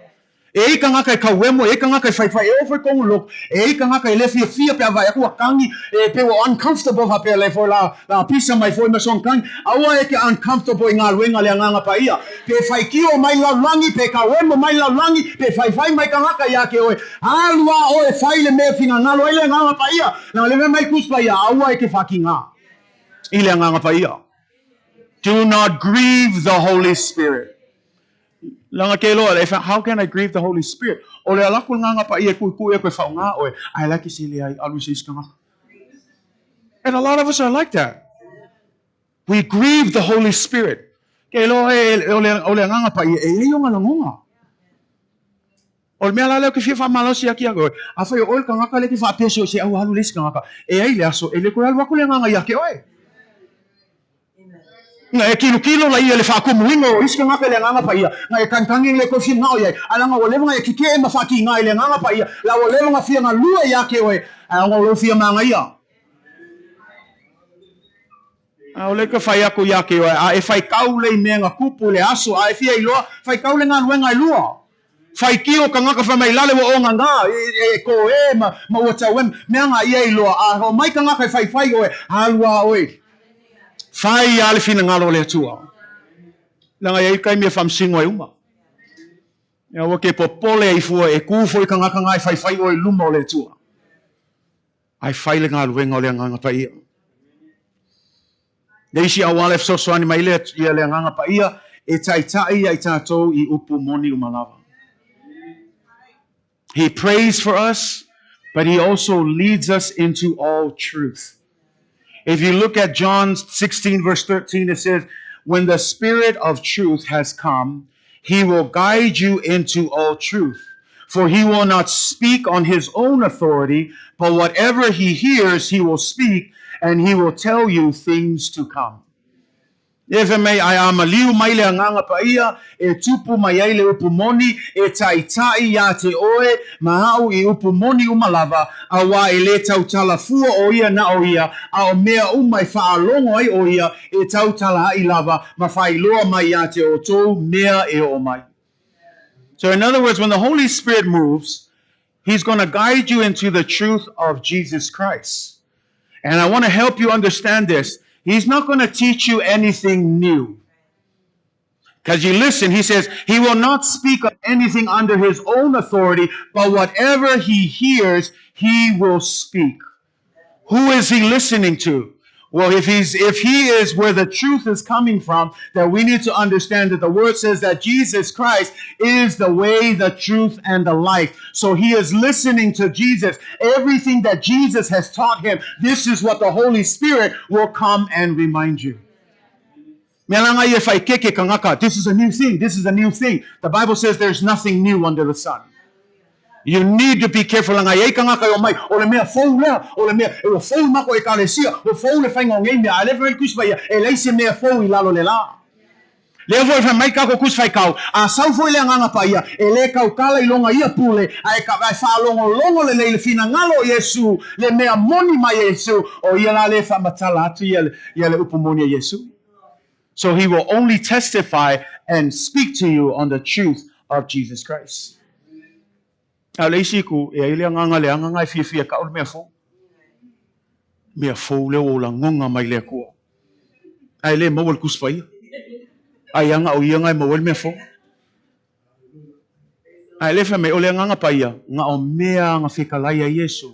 E i ai tagata e tauemu, e i ai tagata e faifai, e oo foi tonu lotu, e i ai tagata e le fiafia pe a vaai atu ua tagi, e pei ua uncomfortable faapea le foi la, la pisa mai foi ma sona tagi. Aua e te uncomfortable i galuega a le Agaga Paia. Pe faitio mai le lalolagi, pe tauemu mai le lalolagi, pe faifai mai tagata ia te oe, alu a oe fai le mea e finagalo ai le Agaga Paia. Leaga le mea mai Tusi Paia, aua e te fakiga i le Agaga Paia. Do not grieve the Holy Spirit. Leaga ke iloa, e how can I grieve the Holy Spirit? O le ala aku le Agaga Paia e kuʻikuʻi aku e faaaoga oe, ae la ke sele ai, alu i se isi tagata. And a lot of us are like that. We grieve the Holy Spirit. Ke iloa e, o le, o le Agaga Paia, e i ai ona lagona. O le mea la lea ou te fia faamalosi atu ia te oe, afai o oe le tagata lea e te faapea so o se au alu le isi tagata, e ai le aso e le toe alu atu le agaga ia te oe. Na e kilokilo la ia le faakumuina o isi tagata i le Agaga Paia, na e tagitagi le toe fia gao i ai, ae leaga ua leva na e kikee ma faakiga i le Agaga Paia, la ua leva na fia galue ia te oe, ae ona o lou fia magaia. ʻAʻole ka fai aku iā ke oe, a e faitau le i mea na kupu i le aso, a e fia iloa, faitau le galuega elua. Faitio kangaka fai mai lale ua oga nga, e ko e ma, ma ua tau e, mea nga ia iloa, a ho mai kangaka e faifai oe, alu a oe. Fai a le finagalo o le Atua. Leaga e i ai taimi e faamasino ai uma. Ia aua ke popole ai fua e kū foi kangaka nga e faifai oe i luma o le Atua. Ae fai le galuega o le Agaga Paia. Le isi auala e fesoasoani mai le ia le Agaga Paia e taitai ia i tatou i upu moni uma lava. He prays for us, but he also leads us into all truth. If you look at John 16 verse 13, it says, When the Spirit of truth has come, he will guide you into all truth. For he will not speak on his own authority, but whatever he hears, he will speak, and he will tell you things to come. E fai mai, ae a maliu mai le Agaga Paia, e tupu mai ai le upu moni, e taitaʻi iā te oe ma aʻu i upu moni uma lava, auā e lē tautala fua ʻo ia na ʻo ia, a o mea uma e faalogo ai ʻo ia, e tautala aʻi lava ma faailoa mai iā te ʻoutou mea e oo mai. So in other words, when the Holy Spirit moves, He's going to guide you into the truth of Jesus Christ. And I want to help you understand this. He's not going to teach you anything new. Because you listen, he says, he will not speak of anything under his own authority, but whatever he hears, he will speak. Who is he listening to? Well, if he's if he is where the truth is coming from, that we need to understand that the word says that Jesus Christ is the way, the truth, and the life. So he is listening to Jesus. Everything that Jesus has taught him, this is what the Holy Spirit will come and remind you. This is a new thing. This is a new thing. The Bible says there's nothing new under the sun. You need to be careful leaga e i ai tagata e omai, o le mea fou lea, o le mea, ua fou le matou Ekalesia, ua fou le faiga o nei mea, a lea fai mai le Tusi Paia, e leai se mea fou i lalo o le lā. Lea foi e fai mai tatou Tusi Faitau, a sau foi le Agaga Paia, e lē tautala i lona ia pule, ae ka, ae faalogologo lelei i le finagalo o Iesu, le mea moni mai a Iesu, o ia la lea e faamatala atu ia, ia le upu moni a Iesu. So he will only testify and speak to you on the truth of Jesus Christ. A o le isi itu, e ai le agaga leaga na e fiafia kau le mea fou. Mea fou lea ua ou lagona mai le Atua. Ae le maua le Tusi Paia. Ai aga o ia na e maua ai le mea fou. Ae le fai mai, o le Agaga Paia, na o mea na fetalai ai Iesu,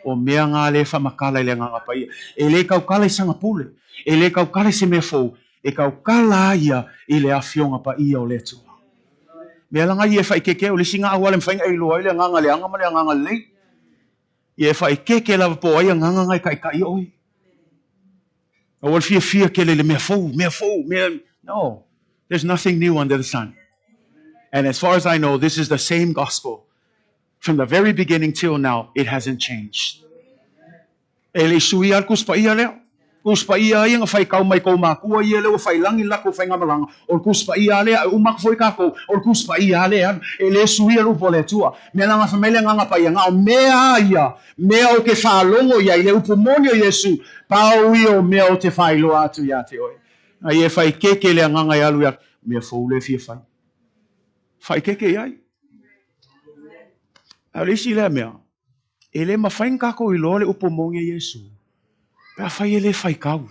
o mea na le faamatala i le Agaga Paia. E le tautala i sana pule, e le tautala i se mea fou, e tautala a ia i le Afioga Paia o le Atua. Mea la na ia e faaikeikea, o le isi na auala e mafai ona e iloa ai le agaga leaga ma le agaga lelei. Ia e faaikeike lava po o ai agaga na e taitai oe. Aua le fiafia tele i le mea fou, mea fou, mea... No, there's nothing new under the sun. And as far as I know, this is the same gospel. From the very beginning till now, it hasn't changed. E le i suia le Tusi Paia lea. Tusi Paia ia na faitau mai kou makua ia lea ua failangi le latou faigamalaga. O le Tusi Paia lea, e uma atu foi tatou, o le Tusi Paia lea e alu. E le suia le upu a le Atua. Mea la na fai mai le Agaga Paia, na o mea ia, mea ou te faalogo i ai, le upu moni o Iesu, pau ia o mea ou te faailoa atu iā te oe. A ia e faaeteete le agaga e alu ia, mea fou lea e fia fai. Faaeteete i ai. A o le isi lea mea, e le mafai ona tatou iloa le upu moni a Iesu, pe afai e le faitau.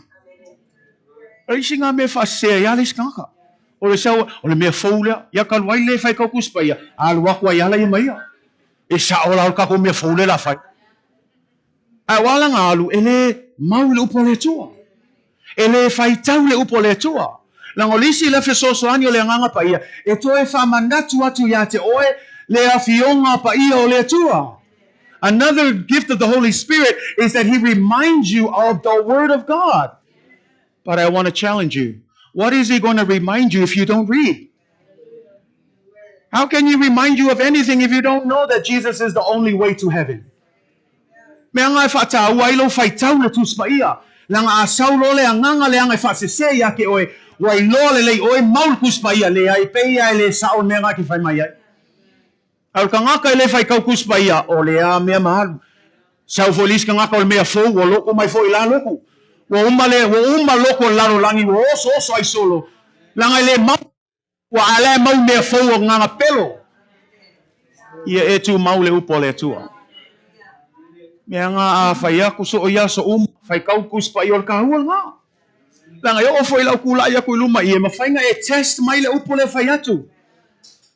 O le isi lena mea e faasese ai lava le isi tagata. O le sau, o le mea fou lea, ia talu ai le faitau Tusi Paia, alu atu ai ala ia ma ia. E sao la o le tatou mea fou lea o le a fai. Ae ua ala ona alu, e le mau i le upu a le Atua. E le faitau le upu a le Atua. Leaga o le isi lea fesoasoani o le Agaga Paia, e toe faamanatu atu iā te oe le Afioga Paia o le Atua. Another gift of the Holy Spirit is that He reminds you of the Word of God. But I want to challenge you. What is He going to remind you if you don't read? How can He remind you of anything if you don't know that Jesus is the only way to heaven? Mea nga e faataua ai lou faitau le Tusi Paia, leaga a sau loa le agaga leaga e faasese ia te oe, ua iloa lelei oe mau le Tusi Paia, leai, pei ia e le sao le mea nga e te fai mai ai. A o le tagata e le faitau Tusi Paia, o lea mea ma alu. Sau foi le isi tagata o le mea fou, ua loko mai foi i la lotu. Ua uma le, ua uma lotu o le lalolagi, ua osooso ai solo, leaga e le mau. Ua ala e mau mea fou o gaga pelo. Ia e tumau le upu a le Atua. Mea nga a fai aku so o ia so uma, faitau Tusi Paia o le kahua nga. Leaga e oo foi i lau tulai aku i luma ia e mafai na e test mai le upu lea fai atu.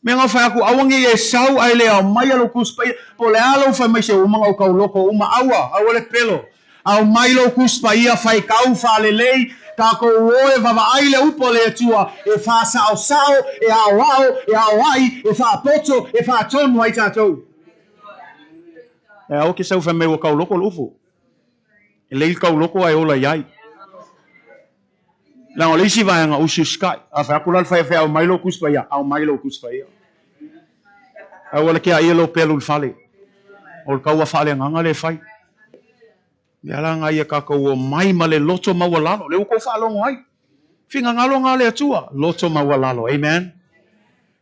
Mea nga fai aku aua nei e sau ae le aumai lou Tusi Paia po o le a lou fai mai se uma na ou tau loko uma aua, aua le pelo. Aumai lou Tusi Paia faitau faalelei, tatou o e vavaai le upu a le Atua e faasaosao, e aoao, e aoai, e faapoto, e faatonu ai tatou. E ao ke sau fai mai ua tauloko le upu. E lei le tauloko ae ola i ai. Leaga o le isi vaega usu sky. A fai atu la le fai aumai lou Tusi Paia, aumai lou Tusi Paia. Aua le keaia lou pelu i le fale. O le taua faaleagaga lea e fai. Mea la na ia tatou omai ma le loto maualalo, lea ua tou faalogo ai. Finagalo na o le Atua, loto maualalo. Amen.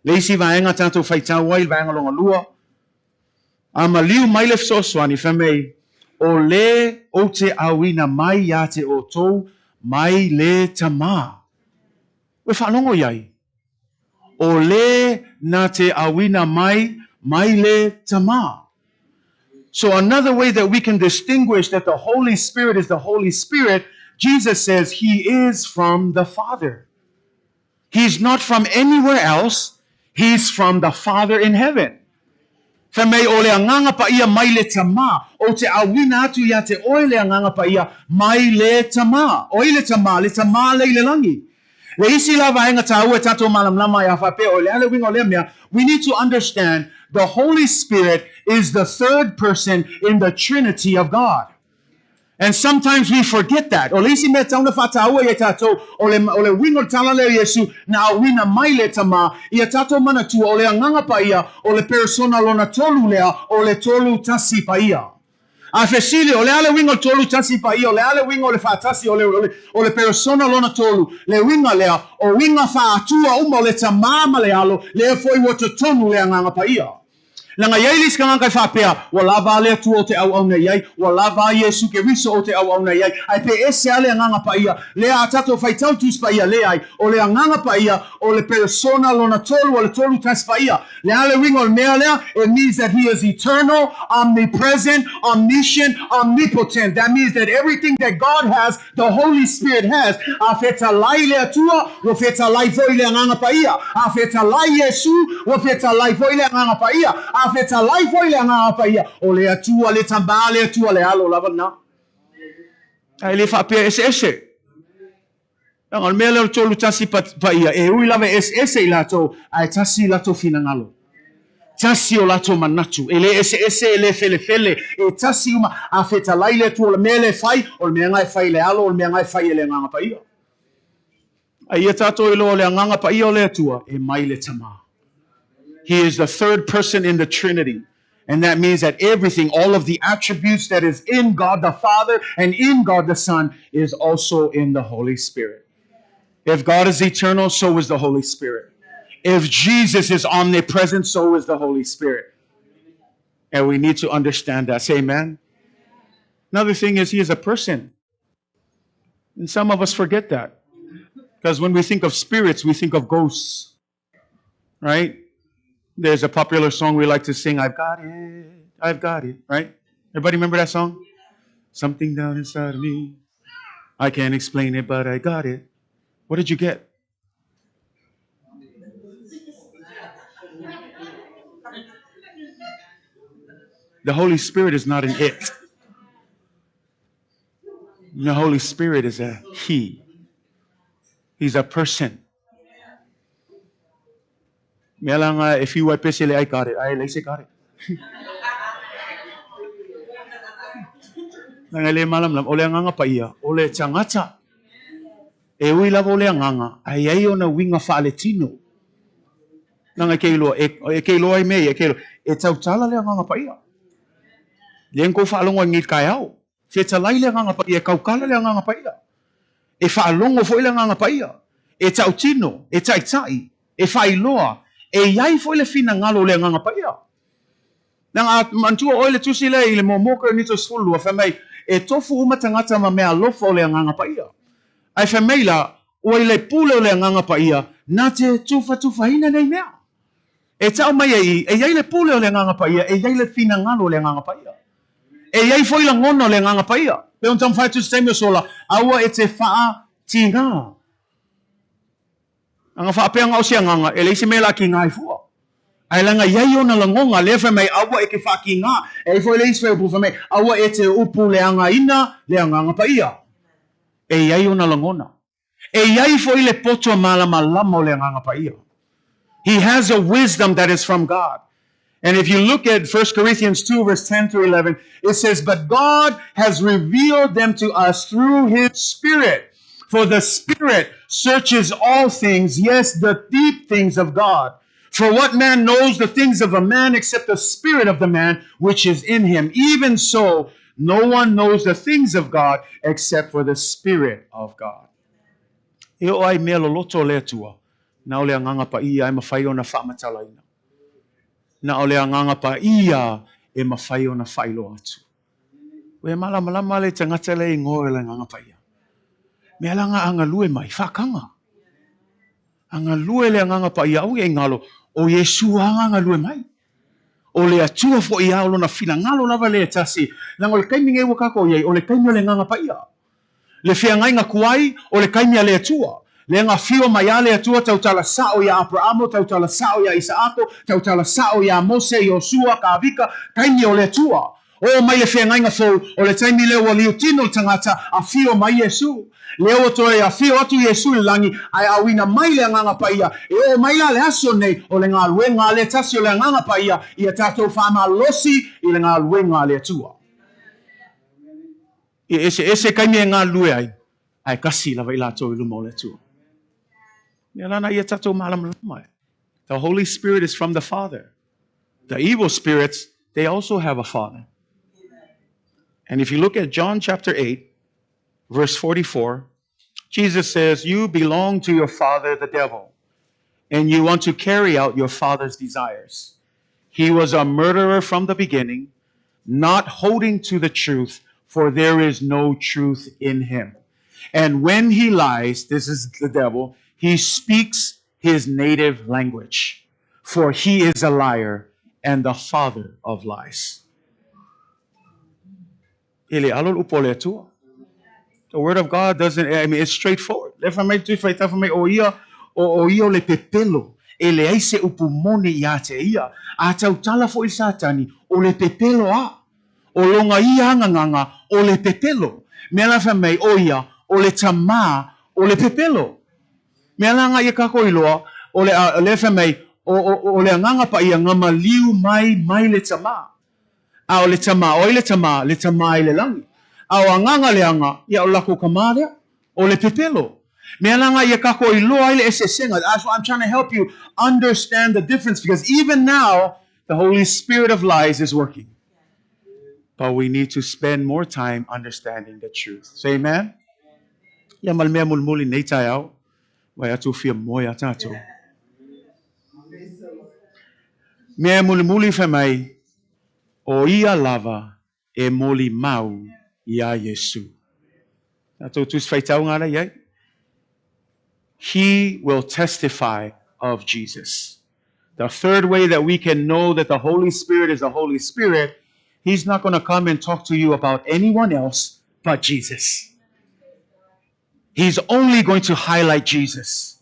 Le isi vaega tatou faitau ai, le vaega lona lua, A maliu mai le fesoasoani, fai mai, O lē ou te auina mai iā te outou mai le Tamā. Ua faalogo i ai? O lē na te auina mai mai le Tamā. So another way that we can distinguish that the Holy Spirit is the Holy Spirit, Jesus says he is from the Father. He's not from anywhere else, he's from the Father in heaven. Fai mai o le Agaga Paia mai le Tamā, ou te auina atu iā te oe le Agaga Paia mai le Tamā. O ai le Tamā? Le Tamā lea i le lagi. Le isi la vaega tāua e tātou malamalama ai a faapea o le a le uiga o lea mea, we need to understand the Holy Spirit is the third person in the Trinity of God. And sometimes we forget that. O le isi mea tatau ona faataua ia tatou, o le, o le uiga o le tala lea o Iesu, na auina mai le Tamā, ia tatou manatua, o le Agaga Paia, o le persona lona tolu lea, o le tolu tasi paia. A fesili, o le a le uiga o le tolu tasi paia, o le a le uiga o le faatasi, o le, o le, o le persona lona tolu, le uiga lea, o uiga faa-Atua uma o le Tamā ma le Alo, lea foi ua totonu le Agaga Paia. Leaga i ai le isi tagata e faapea, Ua lava a le Atua o te auauna i ai, ua lava a Iesu Keriso o te auauna i ai, ae pe ese a le Agaga Paia, lea a tatou faitau Tusi Paia leai, o le Agaga Paia, o le persona lona tolu o le Tolu Tasi Paia. Le a le uiga o le mea lea? It means that he is eternal, omnipresent, omniscient, omnipotent. That means that everything that God has, The Holy Spirit has, A fetalai le Atua, ua fetalai foi le Agaga Paia. A fetalai Iesu, ua fetalai foi le Agaga Paia. A fetalai foi le Agaga Paia, o le Atua le Tamā, le Atua le Alo lava lena. Ae le faapea eseese. Leaga o le mea lea o le tolu tasi paia, e ui lava e eseese i latou, ae tasi latou finagalo. Tasi o latou manatu, e le eseese, e le felefele, e tasi uma, a fetalai le Atua, o le mea lea e fai, o le mea na e fai e le Alo, o le mea na e fai e le Agaga Paia. A ia tatou iloa o le Agaga Paia o le Atua, e mai le Tamā. He is the third person in the Trinity. And that means that everything, all of the attributes that is in God the Father and in God the Son is also in the Holy Spirit. If God is eternal, so is the Holy Spirit. If Jesus is omnipresent, so is the Holy Spirit. And we need to understand that. Say amen. Another thing is, he is a person. And some of us forget that. Because when we think of spirits, we think of ghosts. Right? There's a popular song we like to sing, I've got it, I've got it, right? Everybody remember that song? Something down inside of me. I can't explain it, but I got it. What did you get? The Holy Spirit is not an it. The Holy Spirit is a he. He's a person. Mea la nga e whiu ai pese le ai kare, ai le se kare. Nanga le malamlam, o le agaga paia, o le tagata. E ui lava o le agaga, ae i ai ona uiga faaletino. Leaga e ke iloa, e, e ke iloa ai mea ia, e ke iloa, e tautala le Agaga Paia. Lea na kou faalogo ai nei i le taeao. Fetalai le Agaga Paia, e tautala le Agaga Paia. E faalogo foi le Agaga Paia. E tautino, e taitai, e faailoa, e i ai foi le finagalo o le Agaga Paia. Leaga a manatua oe le tusi lea i le 1 Korinito 12, fai mai, E tofu uma tagata ma meaalofa o le Agaga Paia. Ae fai mai la, ua i le pule o le Agaga Paia na te tufatufaina nei mea. E tau mai ai i, e i ai le pule o le Agaga Paia, e i ai le finagalo o le Agaga Paia. E i ai foi lagona o le Agaga Paia. Pei ona taumafai atu i se taimi o sola, aua e te faatigā. Aga faapea ga o se agaga, e leai se mea la kīgā ai fua. Ae leaga i ai ona lagoga, lea fai mai, aua e ke faakīgā. E ai foi le isi faiupu fai mai, aua e te upu leagaina le Agaga Paia. E i ai ona lagona. E i ai foi le poto malamalama o le Agaga Paia. He has a wisdom that is from God. And if you look at 1 Corinthians 2, verse 10 through 11, it says, But God has revealed them to us through his Spirit. For the Spirit searches all things, yes, the deep things of God. For what man knows the things of a man except the spirit of the man which is in him? Even so, no one knows the things of God except for the Spirit of God. E oo lava i mea loloto o le Atua, na o le Agaga Paia e mafai ona faamatalaina. Na o le Agaga Paia e mafai ona faailoa atu. Ua e malamalama le tagata lea e igoa o le Agaga Paia. Mea la na a galue mai, faakaga. A galue le Agaga Paia, aua ne i galo, o Iesu lava na galue mai. O le Atua foi lava, o Lona finagalo lava lea e tasi, leaga o le taimi nei ua tatou i ai, o le taimi o le Agaga Paia. Le feagaiga tuai, o le taimi a le Atua. Lea na afio mai a le Atua tautala sao iā Aperamo, tautala sao iā Isaako, tautala sao iā Mose, Iosua, Kavika, taimi o le Atua. Oo mai le feagaiga fou, o le taimi lea ua liutino le tagata, afio mai Iesu. Lea ua toe afio atu Iesu i le lagi, ae auina mai le Agaga Paia. E oo mai la le aso nei, o le galuega a le tasi o le Agaga Paia, ia tatou faamalosi i le galuega a le Atua. E eseese taimi e galulue ai, ae tasi lava i latou i luma o le Atua. Mea lana ia tatou malamalama e. The Holy Spirit is from the Father. The evil spirits, they also have a father. And if you look at John chapter 8, verse 44, Jesus says, You belong to your father, the devil, and you want to carry out your father's desires. He was a murderer from the beginning, not holding to the truth, for there is no truth in him. And when he lies, this is the devil, he speaks his native language, for he is a liar and the father of lies. E le alo le upu o le Atua. The word of God doesn't, I mean, it's straightforward. Le fai mai tui fai tafa mai o ia, o, o ia o le pepelo. E leai se upu moni iā te ia. A tautala foi le Satani, o le pepelo a. O lona ia agagaga, o le pepelo. Mea la fai mai, o ia, o le tamā o le pepelo. Mea la nga ia kako iloa, o le, a, le fai mai, o, o, o le Agaga Paia na maliu mai mai le Tamā. A o le Tamā, o ai le Tamā? Le Tamā i le lagi. A o agaga leaga, ia o lako kamā lea, o le pepelo. Mea la nga ia kako iloa ai le eseesega. That's why I'm trying to help you understand the difference, because even now, the Holy Spirit of lies is working. But we need to spend more time understanding the truth. Say amen. Ia ma le mea mulimuli nei taeao, vai atu fia moe a tātou. Mea mulimuli fai mai, o ia lava e molimau iā Iesu. Tātou tusi faitauga ala i ai. He will testify of Jesus. The third way that we can know that the Holy Spirit is the Holy Spirit, he's not going to come and talk to you about anyone else but Jesus. He's only going to highlight Jesus.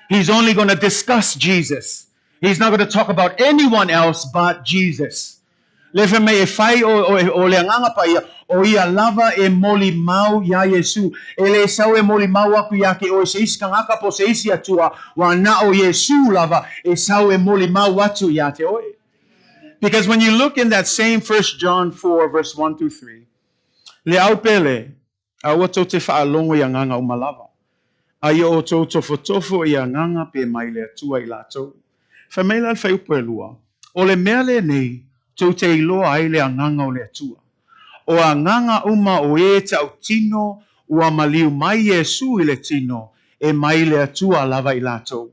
He's only going to discuss Jesus. He's not going to talk about anyone else but Jesus. Le fai mai e fai o, o, o le Agaga Paia, o ia lava e molimau iā Iesu. E le sau e molimau aku iā ke oe se isi tagata po o se isi Atua, ua na o Iesu lava e sau e molimau atu iā te oe. Because when you look in that same 1 John 4 verse 1 through 3, le au pele, Aua tou te faalogo i agaga uma lava, a ia outou tofotofo i agaga pe mai le Atua i latou. Fai mai la le fuaiupu e lua, O le mea lenei tou te iloa ai le agaga o le Atua. O agaga uma o e tautino ua maliu mai Iesu i le tino, e mai le Atua lava i latou.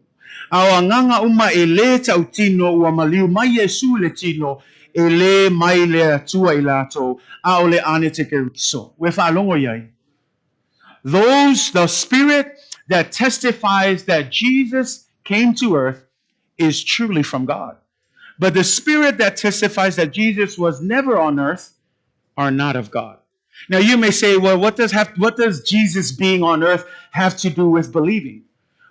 A o agaga uma e lē tautino ua maliu mai Iesu i le tino, e lē mai le Atua i latou, a o le Anetekeriso. Ua e faalogo i ai? Those, the spirit that testifies that Jesus came to earth is truly from God. But the spirit that testifies that Jesus was never on earth are not of God. Now you may say, well, what does have what does Jesus being on earth have to do with believing?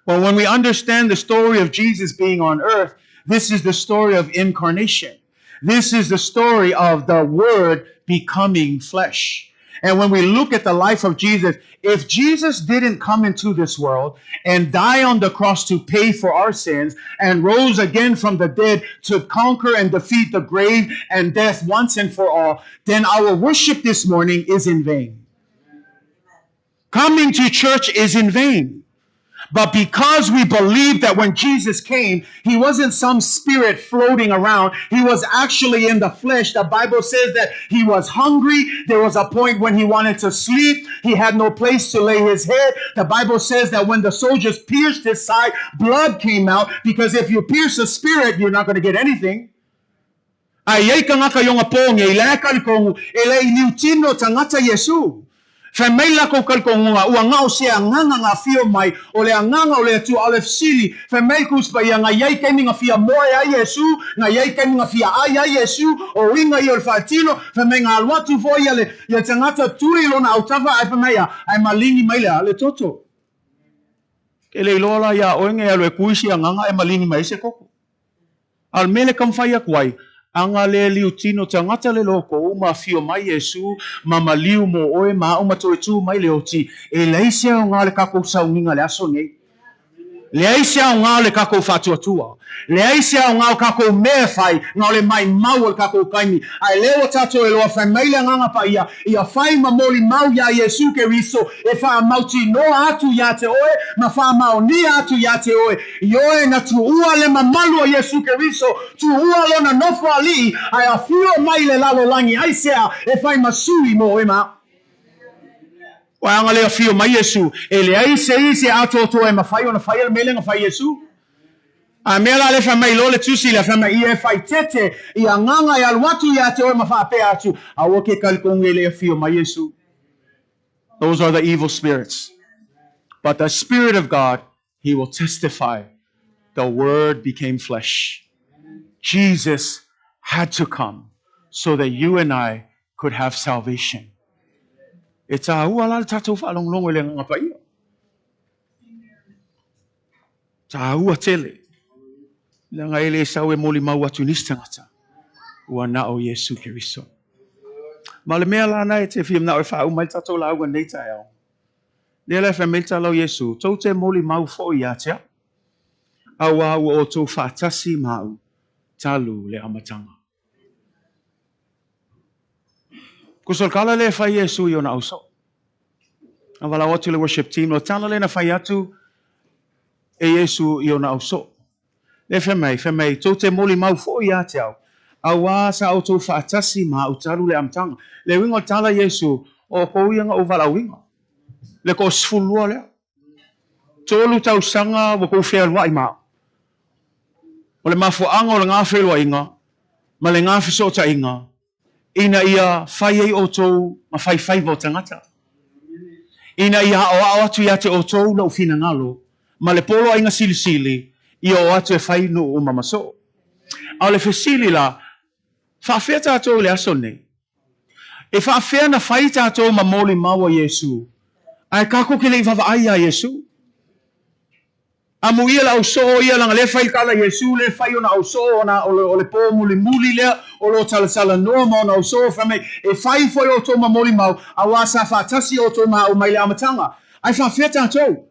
Well, when we understand the story of Jesus being on earth, this is the story of incarnation. This is the story of the Word becoming flesh. And when we look at the life of Jesus, if Jesus didn't come into this world and die on the cross to pay for our sins and rose again from the dead to conquer and defeat the grave and death once and for all, then our worship this morning is in vain. Coming to church is in vain. But because we believe that when Jesus came, he wasn't some spirit floating around. He was actually in the flesh. The Bible says that he was hungry. There was a point when he wanted to sleep. He had no place to lay his head. The Bible says that when the soldiers pierced his side, blood came out because if you pierce a spirit, you're not going to get anything. Ae i ai kagaka i ona po nei la e kalikogu, e le i liutino tagata Iesu. Fai mai le lakou kalikoguga, Ua gao se agaga ga afio mai, o le Agaga o le Atua, a o le fesili, fai mai le Tusi Paia, ga i ai taimi ga fia moe ai Iesu, ga i ai taimi ga fia ai ai Iesu, o uiga ia o le faatino, fai mai ga alu atu foi ia le ia tagata tuli i lona autafa ae fai mai a, ae maligi mai le a, le toto. Ke le iloa la iā oe ge alu e kui se agaga ae maligi mai ai se koko. A o le mea lea e taumafai atu ai, aga le liutino tagata le loko ma afio mai Iesu ma maliu mo oe ma a'u ma toe tu mai le oti, e leai se aoga o le kakou sauniga i le aso nei. Leai se aoga o le kakou faatuatua. Leai se aoga o kakou mea e fai, na o le maimau o le kakou taimi. Ae lea ua tatou iloa, fai mai le Agaga Paia, ia fai ma molimau iā Iesu Keriso e faamautinoa atu iā te oe ma faamaonia atu iā te oe, Ioe, na tuua le mamalu o Iesu Keriso, tuua lona nofo alii, ae afio mai le lalolagi aisea e fai ma sui mo oe ma au. Ua aga le afio mai Iesu, e leai se isi e atoatoa e mafai ona faia le mea lea na fai Iesu. A mea la le fai mai loa le Tusi lea, fai mai ia e faitete i agaga e alu atu ia te oe ma faapea atu, Aua ke kalikogi e le afio mai Iesu. Those are the evil spirits. But the Spirit of God He will testify the Word became flesh. Jesus had to come so that you and I could have salvation. E tāua la le tātou whaalongolongo i le Agaga Paia. Tāua tele. Leaga e le sau e molimau atu nisi tagata, ua na o Iesu Keriso. Ma o le mea la na e te fia manao e faauma ai le tatou lauga nei taeao, Lea la e fai mai le tala o Iesu, Tou te molimau foi ia te au, auā ua outou faatasi ma au talu le amataga. Kusa o le tala lea e fai Iesu i ona ausoo. Na walao atu le worship team, o le tala lea na fai atu e Iesu i ona ausoo. Lea fai mai, fai mai, tou te molimau foi ia te au, auā sa outou faatasi ma au talu le amataga. Le uiga o le tala Iesu, o outou ia na ou valaauina. Le toasefululua lea. Tolu tausaga ua tou fealuai ma au. O le mafuaaga o lena feluaiga ma lena fesootaiga, ina ia fai ai outou ma faifaiva o tagata, ina ia aoao atu ia te outou lou finagalo ma le poloaiga silisili ia oo atu e fai nuu uma ma soo. A o le fesili la, faafea tatou i le aso lenei? E faafea na fai tatou ma molimau a Iesu, ae kakou ke le i vaavaai iā Iesu? Amuia le ausoo ia leaga lea fai le tala Iesu lea fai ona ausoo ona o le po mulimuli lea o lo o talatalanoa ma ona ausoo fai mai e fai foi outou ma molimau auā sa faatasi outou ma au mai le amataga. Ae faafea tatou?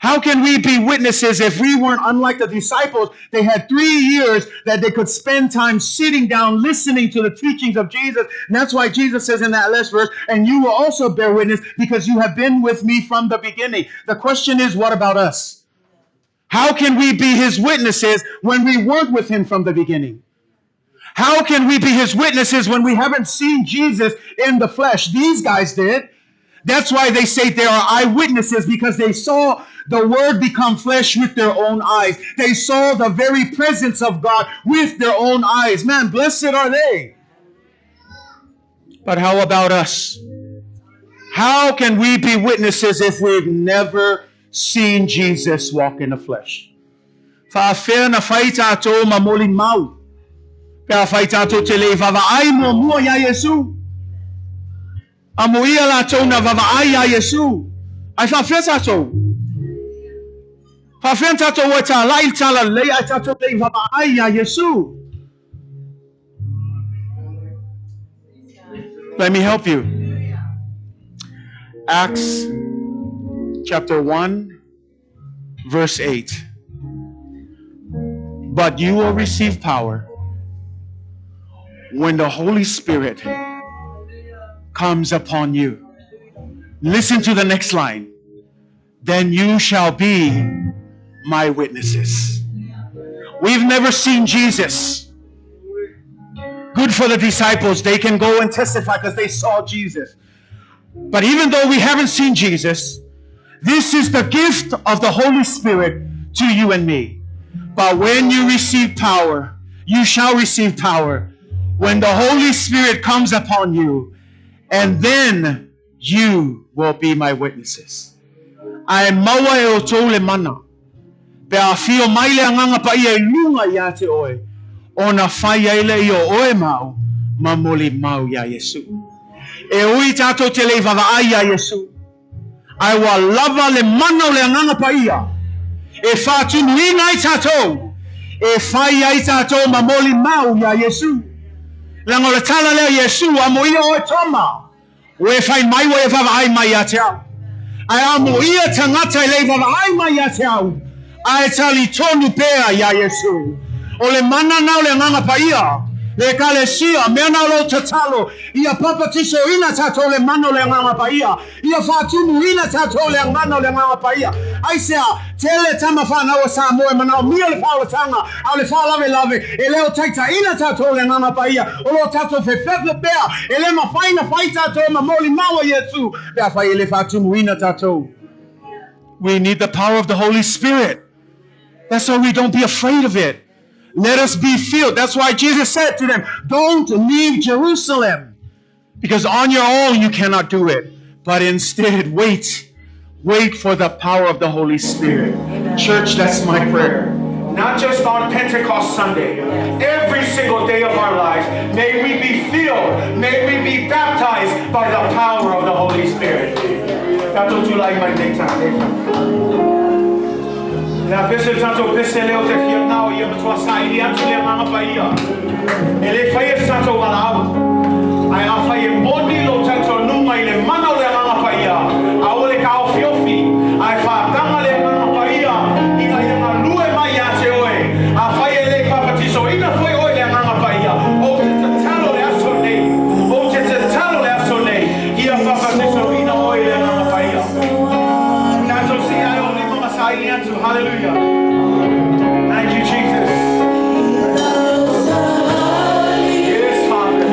How can we be witnesses if we weren't unlike the disciples? They had 3 years that they could spend time sitting down listening to the teachings of Jesus. And that's why Jesus says in that last verse, and you will also bear witness because you have been with me from the beginning. The question is, what about us? How can we be his witnesses when we weren't with him from the beginning? How can we be his witnesses when we haven't seen Jesus in the flesh? These guys did. That's why they say they are eyewitnesses, because they saw the Word become flesh with their own eyes. They saw the very presence of God with their own eyes. Man, blessed are they. But how about us? How can we be witnesses if we've never seen Jesus walk in the flesh? Faafea na fai tatou ma molimau pe afai tatou te le i vaavaai muamua iā Iesu? Amuia latou na vaavaai iā Iesu. Ae faafea tatou? Faafea na tatou o e tāla'i le talalelei ae tatou le i vaavaai iā Iesu? Let me help you. Acts chapter 1 verse 8. But you will receive power when the Holy Spirit comes upon you. Listen to the next line. Then you shall be my witnesses. We've never seen Jesus. Good for the disciples. They can go and testify because they saw Jesus. But even though we haven't seen Jesus, this is the gift of the Holy Spirit to you and me. But when you receive power, you shall receive power when the Holy Spirit comes upon you, and then you will be my witnesses. Ae maua e outou le mana, pe a afio mai le Agaga Paia i luga ia te oe, ona fai ai lea o oe ma au ma molimau iā Iesu. E ui tatou te le i vaavaai iā Iesu, ae ua lava le mana o le Agaga Paia e faatunuina ai tatou, e fai ai tatou ma molimau iā Iesu. Leaga o le tala lea a Iesu, Amoia oe Toma, Ua e fai mai ua e vaavaai mai ia te au. Ae amoia tagata e le i vaavaai mai ia te au, ae talitonu pea iā Iesu. O le mana na o le Agaga Paia, le Ekalesia, mea na o lou tatalo, ia papatisoina tatou le mana o le Agaga Paia, ia faatumuina tatou le agana o le Agaga Paia. Aisea? Tele tama whanau a Samoa e manaomia le faaolataga, a o le faalavelave, e le o taitaiina tatou le Agaga Paia, o lo tatou fefefe pea, e le mafai na fai tatou ma molimau a Iesu, pe afai e le faatumuina tatou. We need the power of the Holy Spirit. That's why we don't be afraid of it. Let us be filled. That's why Jesus said to them, don't leave Jerusalem, because on your own you cannot do it. But instead, wait. Wait for the power of the Holy Spirit. Amen. Church, that's my prayer. Not just on Pentecost Sunday, every single day of our lives, may we be filled, may we be baptized by the power of the Holy Spirit. Tatou tulai mai nei tāne. Le a pese tatou pese leo te fia nao ia matua saili atu le agaga paia. E le faia se tatou valaau. Ae afai e moni lou talitonuga i le mana o le Agaga Paia, aua le taofiofi, ae faataga le Agaga Paia ina ia galue mai ia te oe. Afai e le i papatisoina foi oe i le Agaga Paia, ou te tatalo le aso nei, ou te tatalo le aso nei, ia papatisoina oe i le Agaga Paia. Tatou sii ae o lima ma saili atu. Hallelujah. Thank you, Jesus. Yes, Father.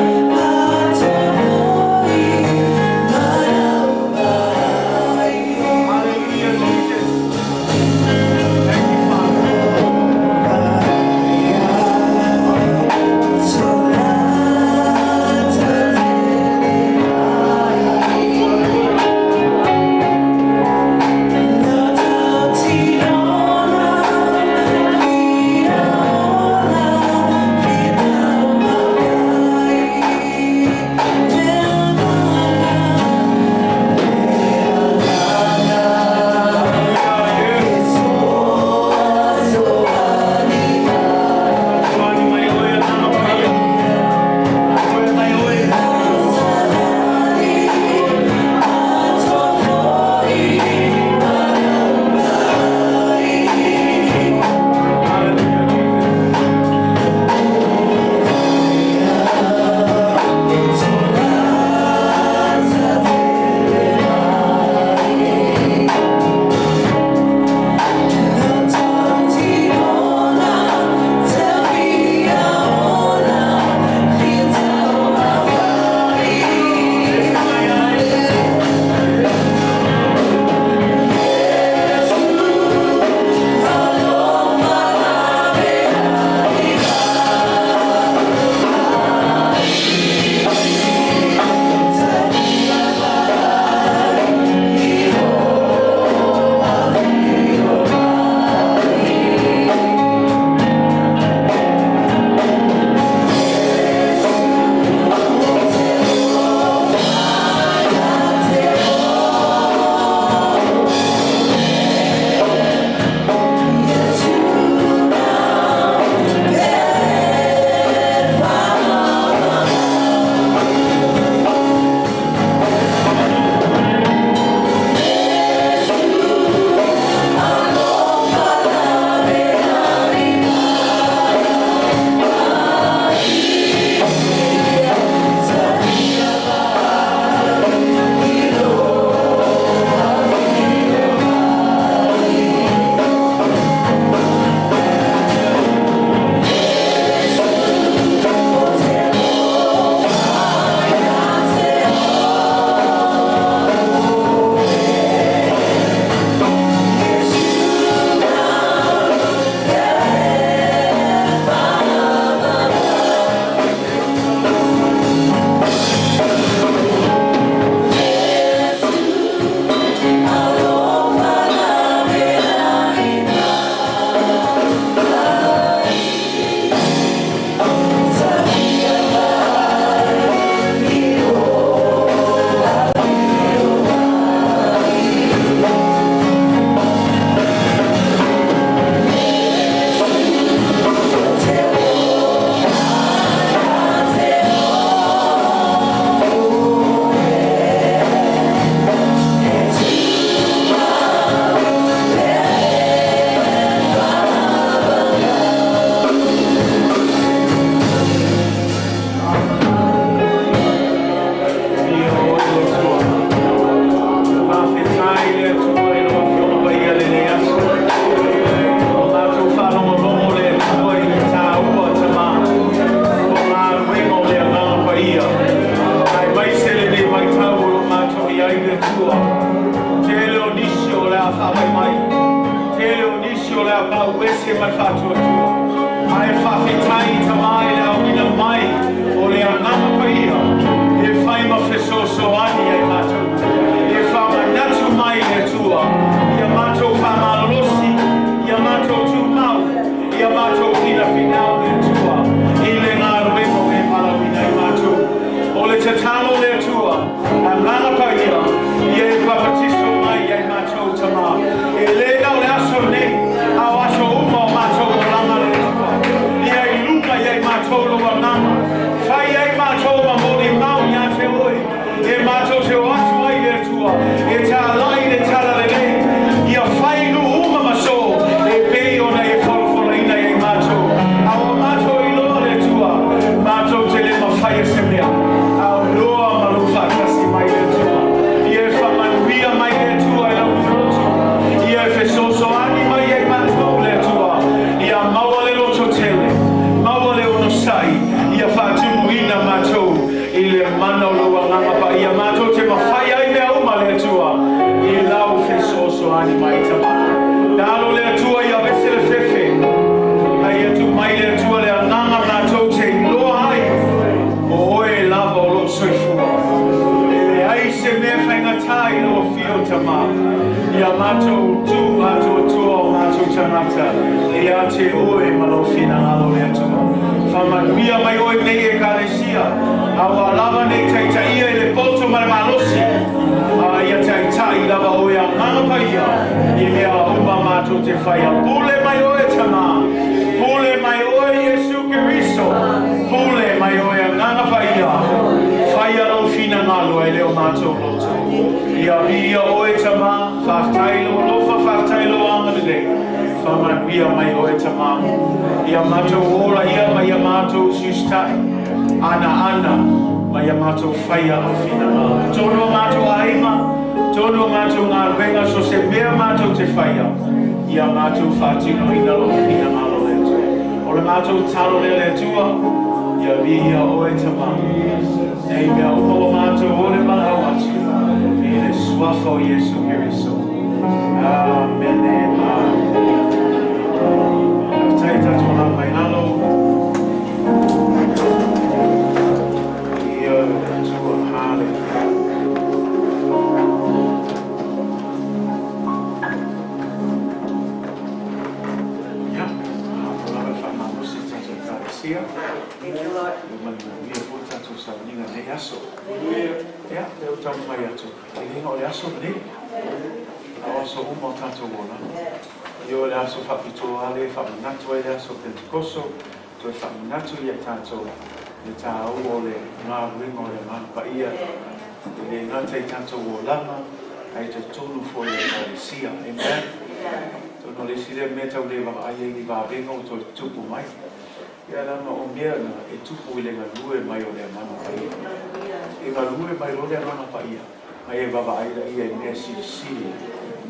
ma le faatuatua. Ae faafetai Tamā i le auina mai o le Agaga Paia e fai ma fesoasoani ai matou. E faamanatu mai le Atua ia matou faamalolosi, ia matou tumau, ia matou finafinau le Atua i le galuega ua e valaauina ai matou. O le tatalo le Atua, Agaga Paia, ia e papatiso mai ia i matou Tamā. E le na o le aso nei, a o aso uma o matou olaga le Atua. Ia i luga ia i matou lou Agaga. Fai ai matou ma molimau ia te oe. E matou te o atu ai le Atua, e tālai le Talalelei. Ia fai nuu uma ma sō, e pei ona e folafolaina ia i matou. A ua matou iloa le Atua, matou te le mafaia se mea, a o loa ma lou faatasi mai le Atua. Ia e faamanuia mai le Atua i lau loto. Ia e fesoasoani mai ia i matou le Atua. Ia maua le lototele, maua le onosai, ia faatumuina matou i le mana o lou Agaga Paia. Matou te mafai ai mea uma le Atua i lau fesoasoani mai Tamā. Talo le Atua ia aveese le fefe, a ia tuu mai le Atua le Agaga matou te iloa ai o oe lava o loo soifua. E leai se mea faigata i lou afio Tamā. Ia matou tu atoatoa o matou tagata ia te oe ma lou finagalo le Atua. Faamanuia mai oe nei Ekalesia, a ua lava nei taitaia i le poto ma le malosi, a ia taitai lava oe Agaga Paia i mea uma matou te faia. Pule mai oe Tamā, pule mai oe Iesu Keriso, pule mai oe Agaga Paia, faia lou finagalo ai le o matou loto. Ia viia oe Tamā, faafetai lou alofa, faafetai lou agalelei. Faamanuia mai oe Tamā. Ia matou ola ia ma ia matou usiusitai, ana ana ma ia matou faia lou finagalo. Tonu o matou aiga, tonu o matou galuega, so se mea matou te faia, ia matou faatinoina lou finagalo le Atua. O le matou tatalo lea le Atua, ia viia oe Tamā. Nei mea uma ua matou ole valaau atu i le suafa o Iesu Keriso. Amene. Amene. Faafetai tatou alaala mai lalo. Ia le Atua. Haleluia. Ia, ua lava le faamalosi i le tatou Ekalesia. Thank you, Lord. Ua manuia foi le tatou sauniga i lenei aso. Ia, lea ua taumafai atu, e le na o le aso lenei, a o aso uma o tatou olaga. Ia o le aso faapitoa lava lea e faamanatu ai le aso Pentekoso, toe faamanatu ia i tatou le tāua o le galuega o le Agaga Paia, e le gata i tatou olaga, ae totonu foi o le Ekalesia. Amen. Atonu o le isi lea mea tau le vaavaai ai i ni vavega ua toe tupu mai. Ia leaga o mea na e tupu i le galue mai o le Agaga Paia. E galue mai loa le Agaga Paia, ma e vaavaai laia i mea silisili,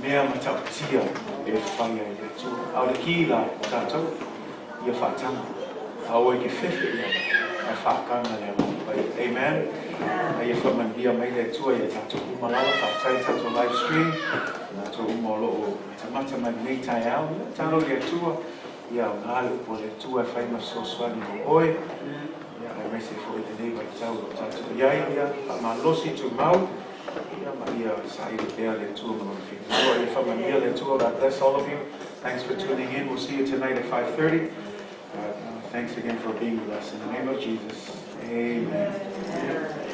mea matautia e fai ai le Atua. A o le ki la o tatou, ia faataga. Aua e te fefe ia, ae faataga le Agaga Paia. Amen. A ia faamanuia mai le Atua ia tatou uma lava. Faafetai i tatou live stream, latou uma o lo o matamata mai lenei taeao. Ia tatalo i le Atua. Ia aoga le upu a le Atua e fai ma fesoasoani mo oe, ia aemaise foi lenei vaitau o lo o tatou i ai. Ia faamalosi tumau, ia ma ia saili pea le Atua ma lona finagalo. Ia faamanuia le Atua. God bless all of you. Thanks for tuning in. We'll see you tonight at 5:30. But thanks again for being with us. In the name of Jesus, amen.